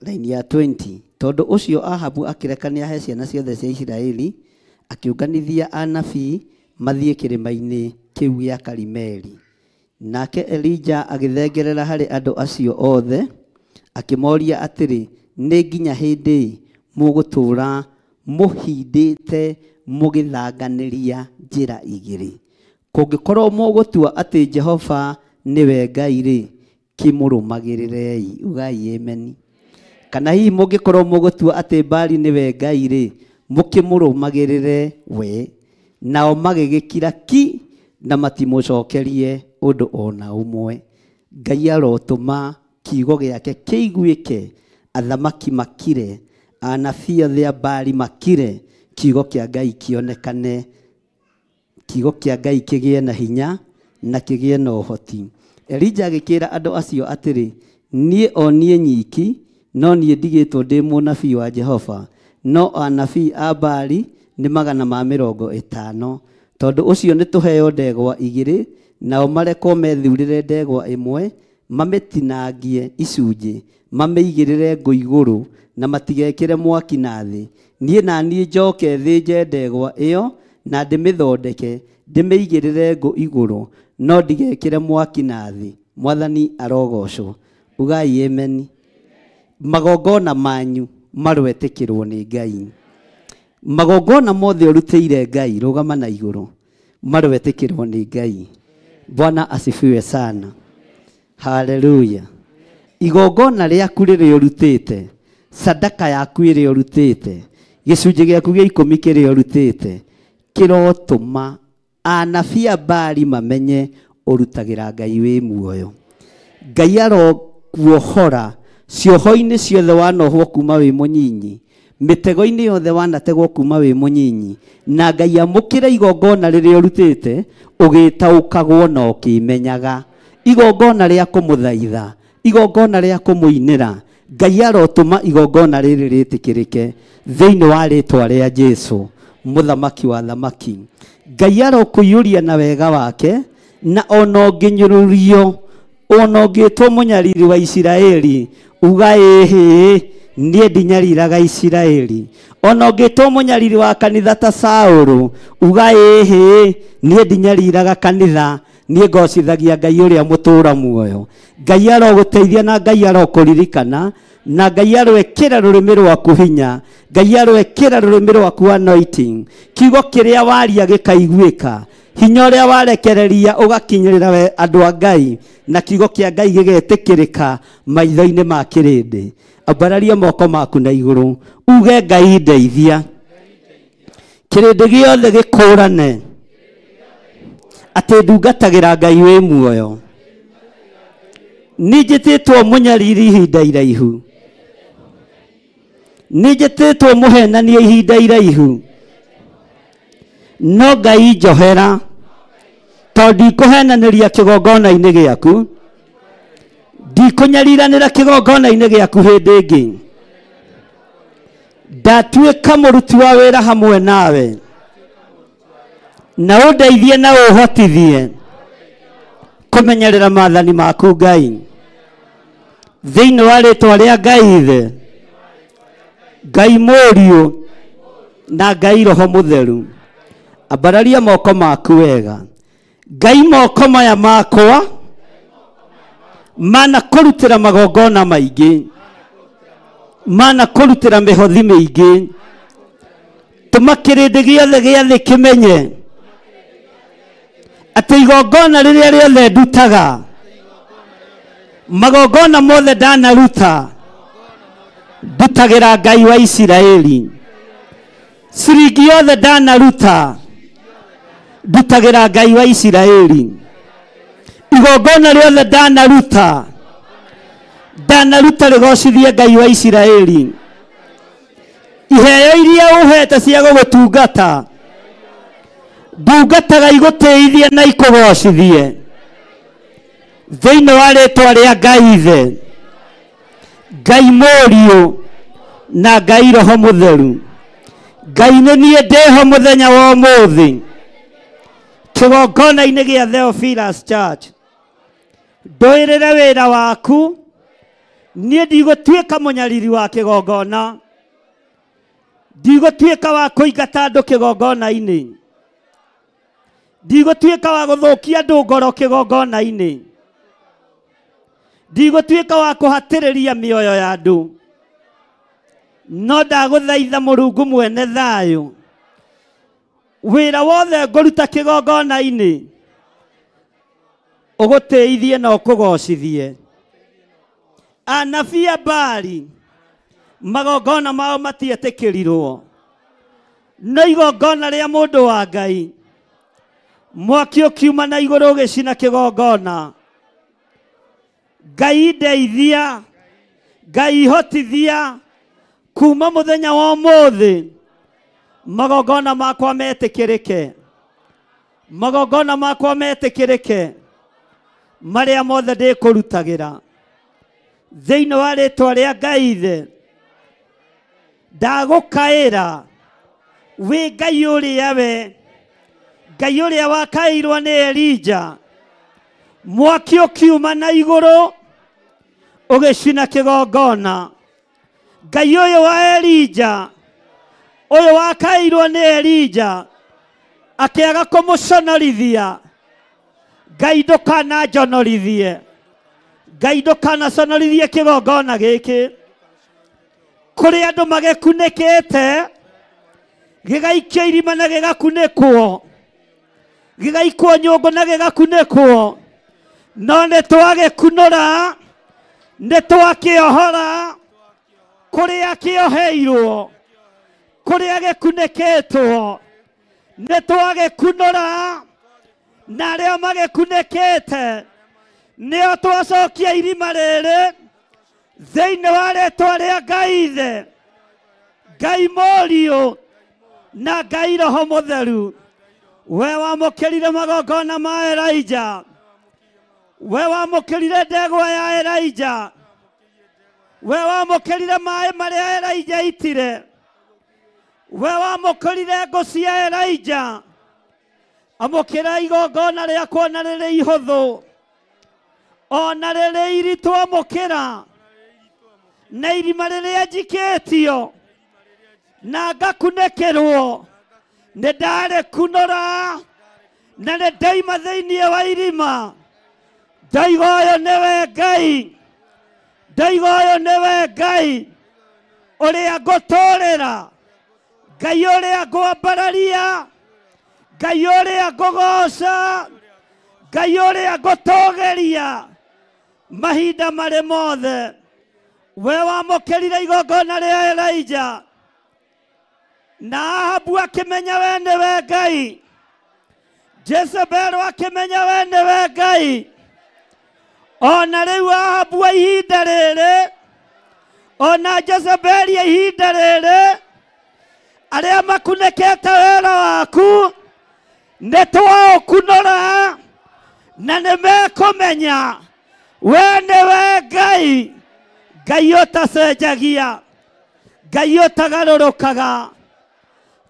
Raini ya 20. Tondũ ũcio Ahabu akĩrekania he ciana ciothe cia Isiraeli, akĩũnganithia anabii mathiĩ kĩrĩma-inĩ kĩu gĩa Karimeli. Nake Elijah agĩthengerera harĩ andũ acio othe, akĩmoria atĩrĩ, nĩ nginya hĩndĩ mũgũtũũra mũhindĩte mũgĩthanganĩria njĩra igĩrĩ? Kũngĩkorwo mũgũtua atĩ Jehova nĩwe Ngai-rĩ, kĩmũrũmagĩrĩrei. Ugai ameni. Kana hihi mũngĩkorwo mũgũtua atĩ Baali nĩwe Ngai-rĩ, mũkĩmũrũmagĩrĩre we. Nao magĩgĩkira ki, na matimũcokerie ũndũ ona ũmwe. Ngai arotũma kiugo gĩake kĩiguĩke, athamaki makire, anabii othe a Baali makire, kiugo kĩa Ngai kĩonekane, kiugo kĩa Ngai kĩgĩe na hinya na kĩgĩe na ũhoti. Elija agĩkĩra andũ acio atĩrĩ, niĩ o niĩ nyiki no niĩ ndigĩtwo ndĩ mũnabii wa Jehova, no anabii a Baali nĩ 150. Tondũ ũcio nĩ tũheo ndegwa 2, nao marekwo methurĩre ndegwa ĩmwe, mamĩtinangie icunjĩ, mamĩigĩrĩre ngũ igũrũ, na matigekĩre mwaki na thĩ. Niĩ na niĩ njoke thĩnje ndegwa ĩyo na ndĩmĩthondeke, ndĩmĩigĩrĩre ngũ igũrũ, no ndigekĩre mwaki na thĩ. Mwathani arogocwo. Ugai amen. Magongona manyu marwetĩkĩrwo nĩ Ngai. Magongona mothe ũrutĩire Ngai, rũgama na igũrũ, marwetĩkĩrwo nĩ Ngai. Bwana asifiwe sana. Haleluya. Igongona rĩaku rĩrĩa ũrutĩte, sadaka yaku ĩrĩa ũrutĩte, gĩcunjĩ gĩaku gĩa 10 kĩrĩa ũrutĩte, kĩrotũma anabii a Baali mamenye ũrutagĩra Ngai wĩ muoyo. Ngai arokuohora cioho-inĩ ciothe wanohwo kuma wĩ mũnyinyi, mĩtego-inĩ yothe wanategwo kuma wĩ mũnyinyi, na Ngai amũkĩre igongona rĩrĩa ũrutĩte ũgĩtaũkagwo na ũkĩmenyaga. Igongona rĩa kũmũthaitha, igongona rĩa kũmũinĩra, Ngai arotũma igongona rĩrĩ rĩtĩkĩrĩke thĩinĩ wa rĩtwa rĩa Jesu, mũthamaki wa thamaki. Ngai arokũiyũria na wega wake, na ona ũngĩnyũrũrio, ona ũngĩtwo mũnyariri wa Isiraeli, uga ĩhĩ, niĩ ndinyariraga Isiraeli. Ona ũngĩtwo mũnyariri wa kanitha ta Saũlũ, uga ĩhĩ, niĩ ndinyariraga kanitha, niĩ ngocithagia Ngai ũrĩa mũtũũra muoyo. Ngai arogũteithia na Ngai arokũririkana, na Ngai aroekĩra rũrĩmĩ rwaku hinya, Ngai aroekĩra rũrĩmĩ rwaku anointing, kiugo kĩrĩa waria gĩkaiguĩka, hinya ũrĩa warekereria ũgakinyĩrĩra we andũ a Ngai, na kiugo kĩa Ngai gĩgetĩkĩrĩka maitho-inĩ ma kĩrĩndĩ. Ambararia moko maku na igũrũ, uge Ngai ndeithia, kĩrĩndĩ gĩothe gĩkũrane atĩ ndungatagĩra Ngai wĩ muoyo. Nĩ njĩtĩtwo mũnyariri ihinda iraihu, nĩ njĩtĩtwo mũhenania ihinda iraihu, no Ngai njohera, tondũ ndikũhenanĩria kĩgongona-inĩ gĩaku, ndikũnyariranĩra kĩgongona-inĩ gĩaku hĩndĩ ĩngĩ. Ndatuĩka mũruti wa wĩra hamwe nawe, na ũndeithie na ũhotithie kũmenyerera maathani maku Ngai, thĩinĩ wa rĩtwa rĩa Ngai Ithe, Ngai Mũriũ na Ngai Roho Mũtheru. Ambararia moko maku wega. Ngai moko maya makwa mana kũrutĩra magongona maingĩ, mana kũrutĩra mĩhothi mĩingĩ, tũma kĩrĩndĩ gĩothe gĩa thĩ kĩmenye atĩ igongona rĩrĩa rĩothe ndutaga, magongona mothe ndanaruta, ndutagĩra Ngai wa Isiraeli. Ciringi yothe ndanaruta, ndutagĩra Ngai wa Isiraeli. Igongona rĩothe ndanaruta, ndanaruta rĩgocithie Ngai wa Isiraeli. Iheo iria ũhete cia gũgũtungata, ndungataga igũtĩithie na ikũgocithie thĩinĩ wa rĩtwa rĩa Ngai Ithe, Ngai Mũriũ na Ngai Roho Mũtheru. Ngai nĩ niĩ ndĩho mũthenya wa ũmũthĩ kĩgongona-inĩ gĩa Theophilus Church, ndũĩrĩre wĩra waku. Niĩ ndigũtuĩka mũnyariri wa kĩgongona, ndigũtuĩka wa kũingata andũ kĩgongona-inĩ, ndigũtuĩka wa gũthũkia andũ ngoro kĩgongona-inĩ, ndigũtuĩka wa kũhatĩrĩria mĩoyo ya andũ, no ndagũthaitha Mũrungu mwene thayũ, wĩra wothe ngũruta kĩgongona-inĩ ũgũtĩithie na ũkũgocithie. Anabii a Baali magongona mao matietĩkĩrirwo, no igongona rĩa mũndũ wa Ngai Mwaki ũkiuma na igũrũ ũgĩcina kĩgongona. Ngai ndeithia, Ngai hotithia kuma mũthenya wa ũmũthĩ magongona makwa metĩkĩrĩke, magongona makwa metĩkĩrĩke marĩa mothe ndĩkũrutagĩra thĩinĩ wa rĩtwa rĩa Ngai Ithe. Ndagũkaĩra wĩ Ngai ũrĩa we, Ngai ũrĩa wakaĩirwo nĩ Elija, mwaki ũkiuma na igũrũ ũgĩcina kĩgongona. Ngai ũyũ wa Elija, ũyũ wakaĩirwo nĩ Elija akĩaga kũmũconorithia. Ngai ndũkananjonorithie, Ngai ndũkanaconorithie kĩgongona gĩkĩ. Kũrĩ andũ magĩkunĩkĩte, gĩgaikio irima na gĩgakunĩkwo, gĩgaikwo nyũngũ na gĩgakunĩkwo, no nĩ twagĩkunũra, nĩ twakĩohora kũrĩa kĩoheirwo, kũrĩa gĩkunĩkĩtwo, nĩ twagĩkunũra, na arĩa magĩkunĩkĩte nĩo twacokia irima rĩrĩ thĩinĩ wa rĩtwa rĩa Ngai Ithe, Ngai Mũriũ na Ngai Roho Mũtheru. We wamũkĩrire magongona ma Elija, we wamũkĩrire ndegwa ya Elija, we wamũkĩrire maĩ marĩa Elija aitire, we wamũkĩrire ngũ cia Elija. Amũkĩra igongona rĩakwa na rĩrĩ ihũthũ ona rĩrĩ iritũ, amũkĩra na irima rĩrĩa njikĩtio na ngakunĩkĩrwo, nĩ ndarĩkunũra na nĩ ndaima thĩinĩ wa irima. Ndaiga ũyũ nĩwe Ngai, ndaiga ũyũ nĩwe Ngai ũrĩa ngũtũũrĩra, Ngai ũrĩa ngwambararia, Ngai ũrĩa ngũgoca, Ngai ũrĩa ngũtũgĩria mahinda marĩ mothe. We wamũkĩrire igongona rĩa Elija na Ahabu akĩmenya we nĩwe Ngai, Jezebel akĩmenya we nĩwe Ngai. Ona rĩu Ahabu a ihinda rĩrĩ, ona Jezebeli a ihinda rĩrĩ, arĩa makunĩkĩte wĩra waku nĩ twaũkunũra na nĩ mekũmenya we nĩwe Ngai, Ngai ũtacenjagia, Ngai ũtagarũrũkaga.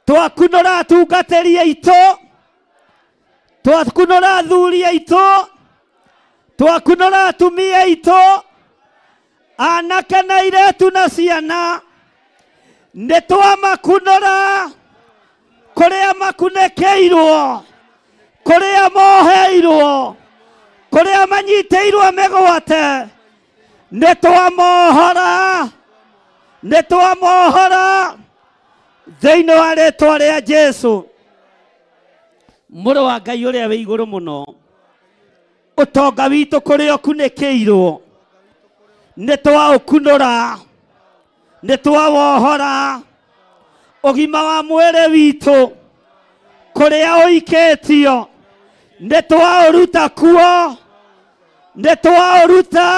Twakunũra atungatĩri aitũ, twakunũra athuri aitũ, twakunũra atumia aitũ, anake na airĩtu na ciana, nĩ twamakunũra kũrĩa makunĩkĩirwo, kũrĩa moheirwo, kũrĩa manyitĩirwo mĩgwate, nĩ twamohora, nĩ twamohora thĩinĩ wa rĩtwa rĩa Jesũ. Mũrũ wa Ngai ũrĩa wĩ igũrũ mũno, ũtonga witũ kũrĩa ũkunĩkĩirwo nĩ twaũkunũra, nĩ twawohora. Ũgima wa mwĩrĩ witũ kũrĩa ũikĩtio nĩ twaũruta kuo, nĩ twaũruta,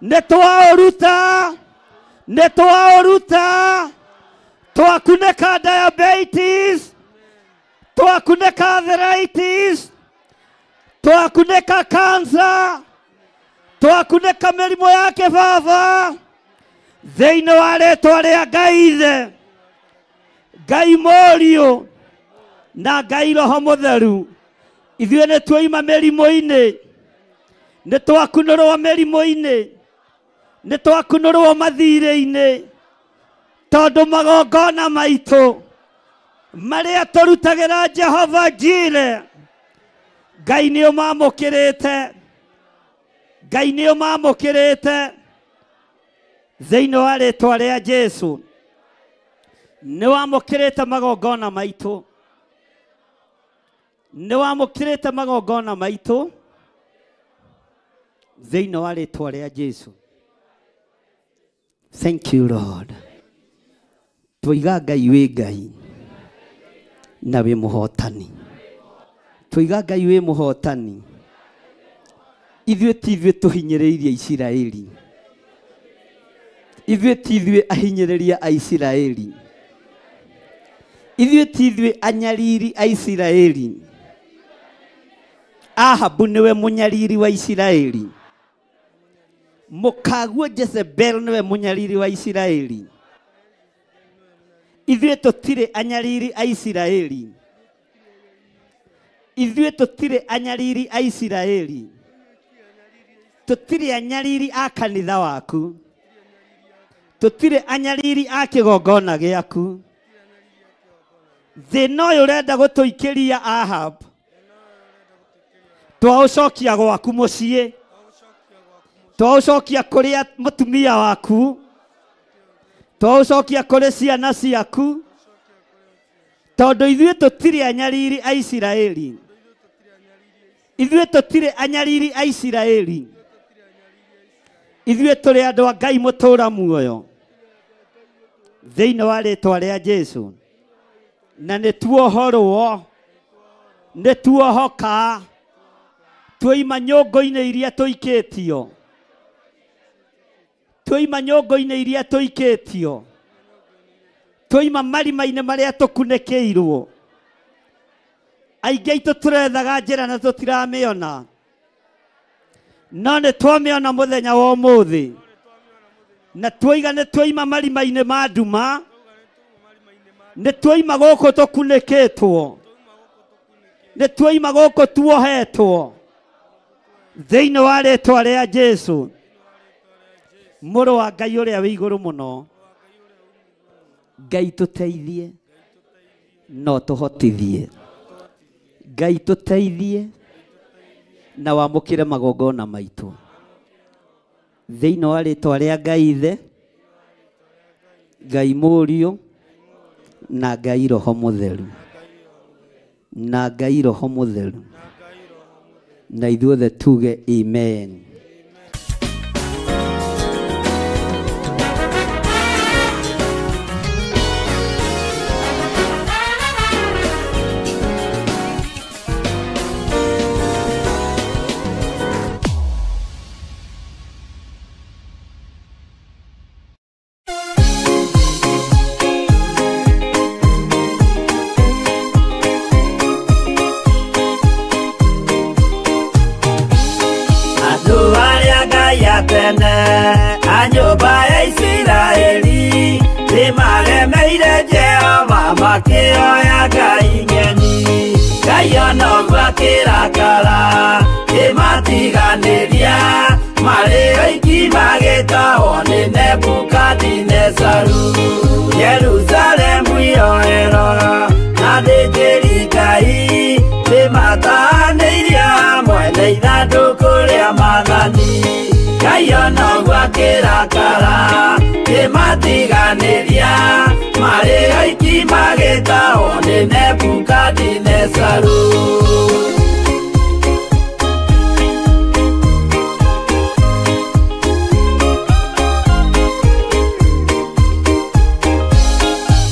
nĩ twaũruta, nĩ twaũruta. Twakunĩka diabetes, twakunĩka arthritis, twakunĩka cancer, twakunĩka mĩrimũ ya kĩbaba thĩinĩ wa rĩtwa rĩa Ngai Ithe, Ngai Mũriũ na Ngai Roho Mũtheru. Ithuĩ nĩ tuoima mĩrimũ-inĩ, nĩ twakunũrwo mĩrimũ-inĩ, nĩ twakunũrwo mathirĩ-inĩ, tondũ magongona maitũ marĩa tũrutagĩra Jehova Jire, Ngai nĩ ũmamũkĩrĩte, Ngai nĩ ũmamũkĩrĩte thĩinĩ wa rĩtwa rĩa Jesũ. Nĩ wamũkĩrĩte magongona maitũ, nĩ wamũkĩrĩte magongona maitũ thĩinĩ wa rĩtwa rĩa Jesũ. Thank you Lord. Twoiga Ngai wĩ Ngai na wĩ mũhotani. Tũiga Ngai wĩ mũhotani. Ithuĩ ti ithuĩ tũhinyĩrĩirie Isiraeli. Ithuĩ ti ithuĩ ahinyĩrĩria a Isiraeli. Ithuĩ ti ithuĩ anyariri a Isiraeli. Ahabu nĩwe mũnyariri wa Isiraeli. Mũkaguo Jezebel nĩwe mũnyariri wa Isiraeli. Ithuĩ tũtirĩ anyariri a Isiraeli. Ithuĩ tũtirĩ anyariri a Isiraeli. Tũtirĩ anyariri a kanitha waku. Tũtirĩ anyariri a kĩgongona gĩaku. Thĩna ũyũ ũrenda gũtũikĩria Ahab, twaũcokia gwaku mũciĩ, twaũcokia kũrĩ mũtumia waku, twaũcokia kũrĩ ciana ciaku, tondũ ithuĩ tũtirĩ anyariri a Isiraeli. Ithuĩ tũtirĩ anyariri a Isiraeli. Ithuĩ tũrĩ andũ a Ngai mũtũũra muoyo thĩinĩ wa rĩtwa rĩa Jesũ. Na nĩ tuohorwo, nĩ tuohoka, tuoima nyũngũ-inĩ iria tũikĩtio, tuoima nyũngũ-inĩ iria tũikĩtio, tuoima marima-inĩ marĩa tũkunĩkĩirwo. Aingĩ aitũ tũrethaga njĩra na tũtiramĩona, no nĩ twamĩona mũthenya wa ũmũthĩ. Na tuoiga nĩ tuoima marima-inĩ ma nduma, nĩ tuoima gũkũ tũkunĩkĩtwo, nĩ tuoima gũkũ tuohetwo thĩinĩ wa rĩtwa rĩa Jesũ, mũrũ wa Ngai ũrĩa wĩ igũrũ mũno. Ngai tũteithie no tũhotithie. Ngai tũteithie na wamũkĩre magongona maitũ thĩinĩ wa rĩtwa rĩa Ngai Ithe, Ngai Mũriũ, na Ngai Roho Mũtheru, na Ngai Roho Mũtheru. Na ithuothe tuge amen. Anyũmba ya Isiraeli nĩmaremeire Jehova makĩoya ngai ng'eni. Ngai ona ũguo akĩrakara kĩmatiganĩria, marĩ oiki magĩtahwo nĩ Nebukadinezaru. Jerusalemu iroero na athĩnjĩri Ngai nĩmatahanĩirio hamwe na ithandũkũ rĩa maathani. Ngai ona ũguo akĩrakara kĩmatiganĩria, marĩ oiki magĩtahwo nĩ Nebukadinezaru.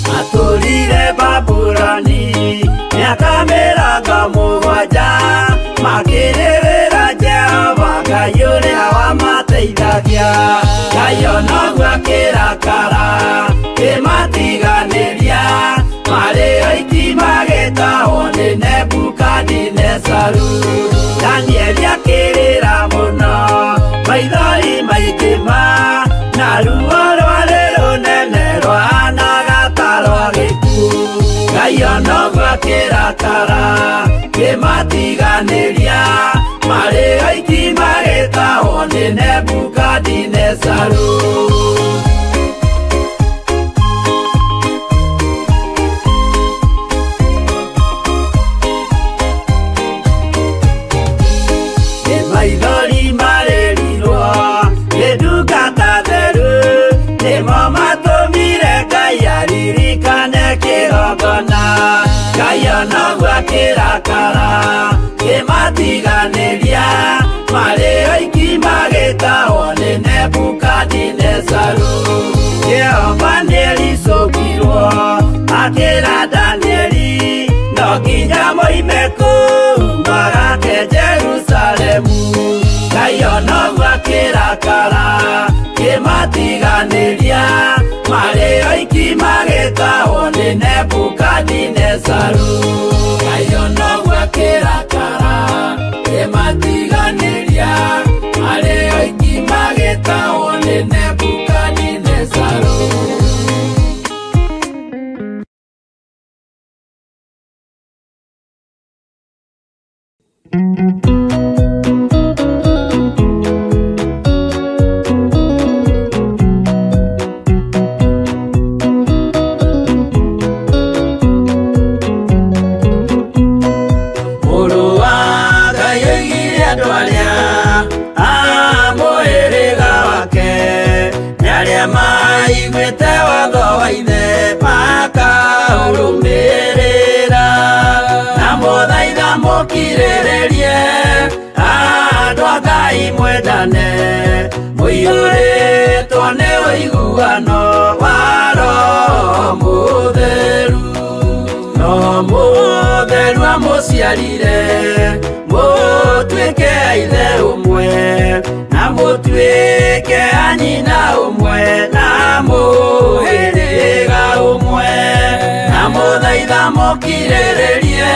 Matũrire Babuloni mĩaka mĩrongo mũgwanja, makĩrĩrĩra Jehova Ngai ũrĩa wamateithagia. Ngai ona ũguo akĩrakara kĩmatiganĩria, marĩ oiki magĩtahwo nĩ Nebukadinezaru. Danieli akĩrĩra mũno, maithori maingĩ ma, na ruo rwarĩ rũnene rwahanaga ta rwa gĩkuũ. Ngai ona ũguo akĩrakara kĩmatiganĩria, marĩ oiki magĩtahwo nĩ Nebukadinezaru. Maithori marĩrirwo nĩ ndungata theru, nĩmo matũmire Ngai aririkane kĩgongona. Ngai ona ũguo akĩrakara kĩmatiganĩria, marĩ oiki magĩtahwo nĩ Nebukadinezaru. Jehova nĩericũkirwo akĩra Danieli, no nginya moime kũu make Jerusalemu Ngai ona gwakĩrakara kĩmatiganĩria marĩ oiki magĩtahwo nĩ Nebukadinezaru Ngai ona gwakĩrakara kĩmatiganĩria marĩ oiki magĩtahwo nĩ Nebukadinezaru. Maiguĩte watho wa ithe makaũrũmĩrĩra na mũthaitha mũkirĩrĩrie andũ a Ngai mwendane mũiyũrĩtwo nĩ ũiguano wa Roho Mũtheru. Roho Mũtheru amũciarire mũtuĩke a ithe ũmwe na mũtuĩke a nyina ũmwe na mũhĩrĩga ũmwe na mũthaitha mũkirĩrĩrie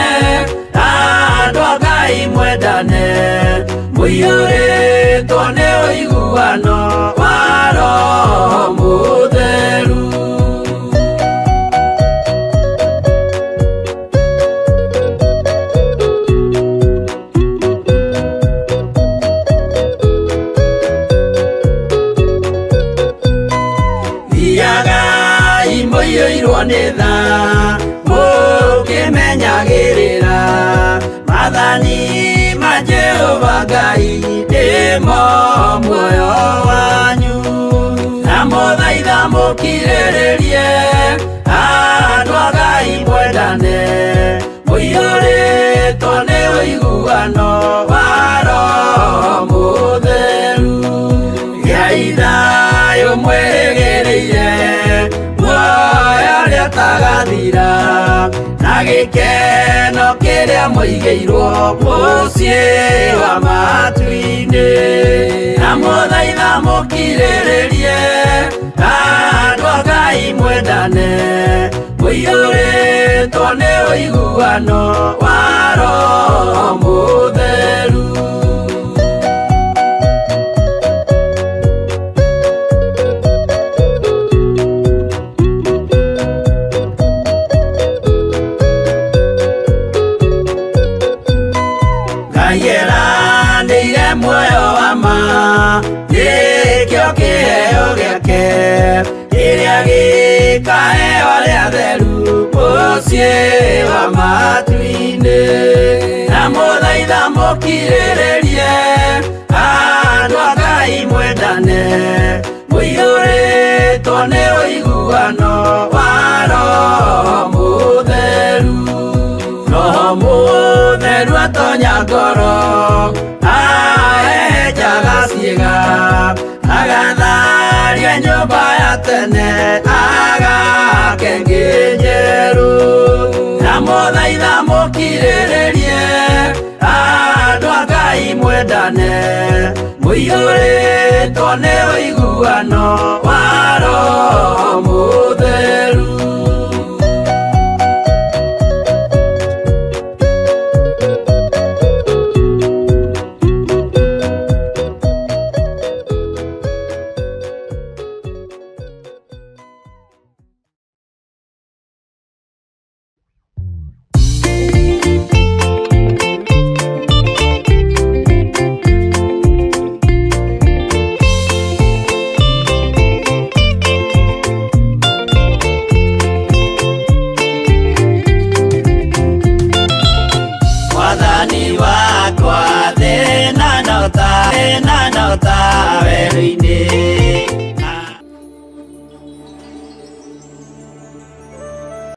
andũ a Ngai mwendane mũiyũrĩtwo nĩ ũiguano wa Roho Mũtheru. Thiagai mũiyũirwo nĩ tha mũkĩmenyagĩrĩra maathani ma Jehova Ngai nĩmo muoyo wanyu na mũthaitha mũkirĩrĩrie andũ a Ngai mwendane mũiyũrĩtwo nĩ ũiguano wa Roho Mũtheru. Gĩai thayũ mwĩrĩgĩrĩire muoyo ũrĩa ũtagathira na gĩkeno kĩrĩa mũigĩirwo mũciĩ wa matu-inĩ na mũthaitha mũkirĩrĩrie andũ a Ngai mwendane mũiyũrĩtwo nĩ ũiguano wa Roho Mũtheru. Ngai eranĩire muoyo wa ma nĩkĩo kĩheo gĩake kĩrĩa gĩkaheo arĩa atheru mũciĩ wa matu-inĩ na mũthaitha mũkirĩrĩrie andũ a Ngai mwendane mũiyũrĩtwo nĩ ũiguano wa Roho Mũtheru. Roho Mũtheru atonya ngoro ahehenjaga ciĩga agatharia nyũmba ya tene agake ĩngĩ njerũ na mũthaitha mũkirĩrĩrie andũ a Ngai mwendane mũiyũrĩtwo nĩ ũiguano wa Roho Mũtheru.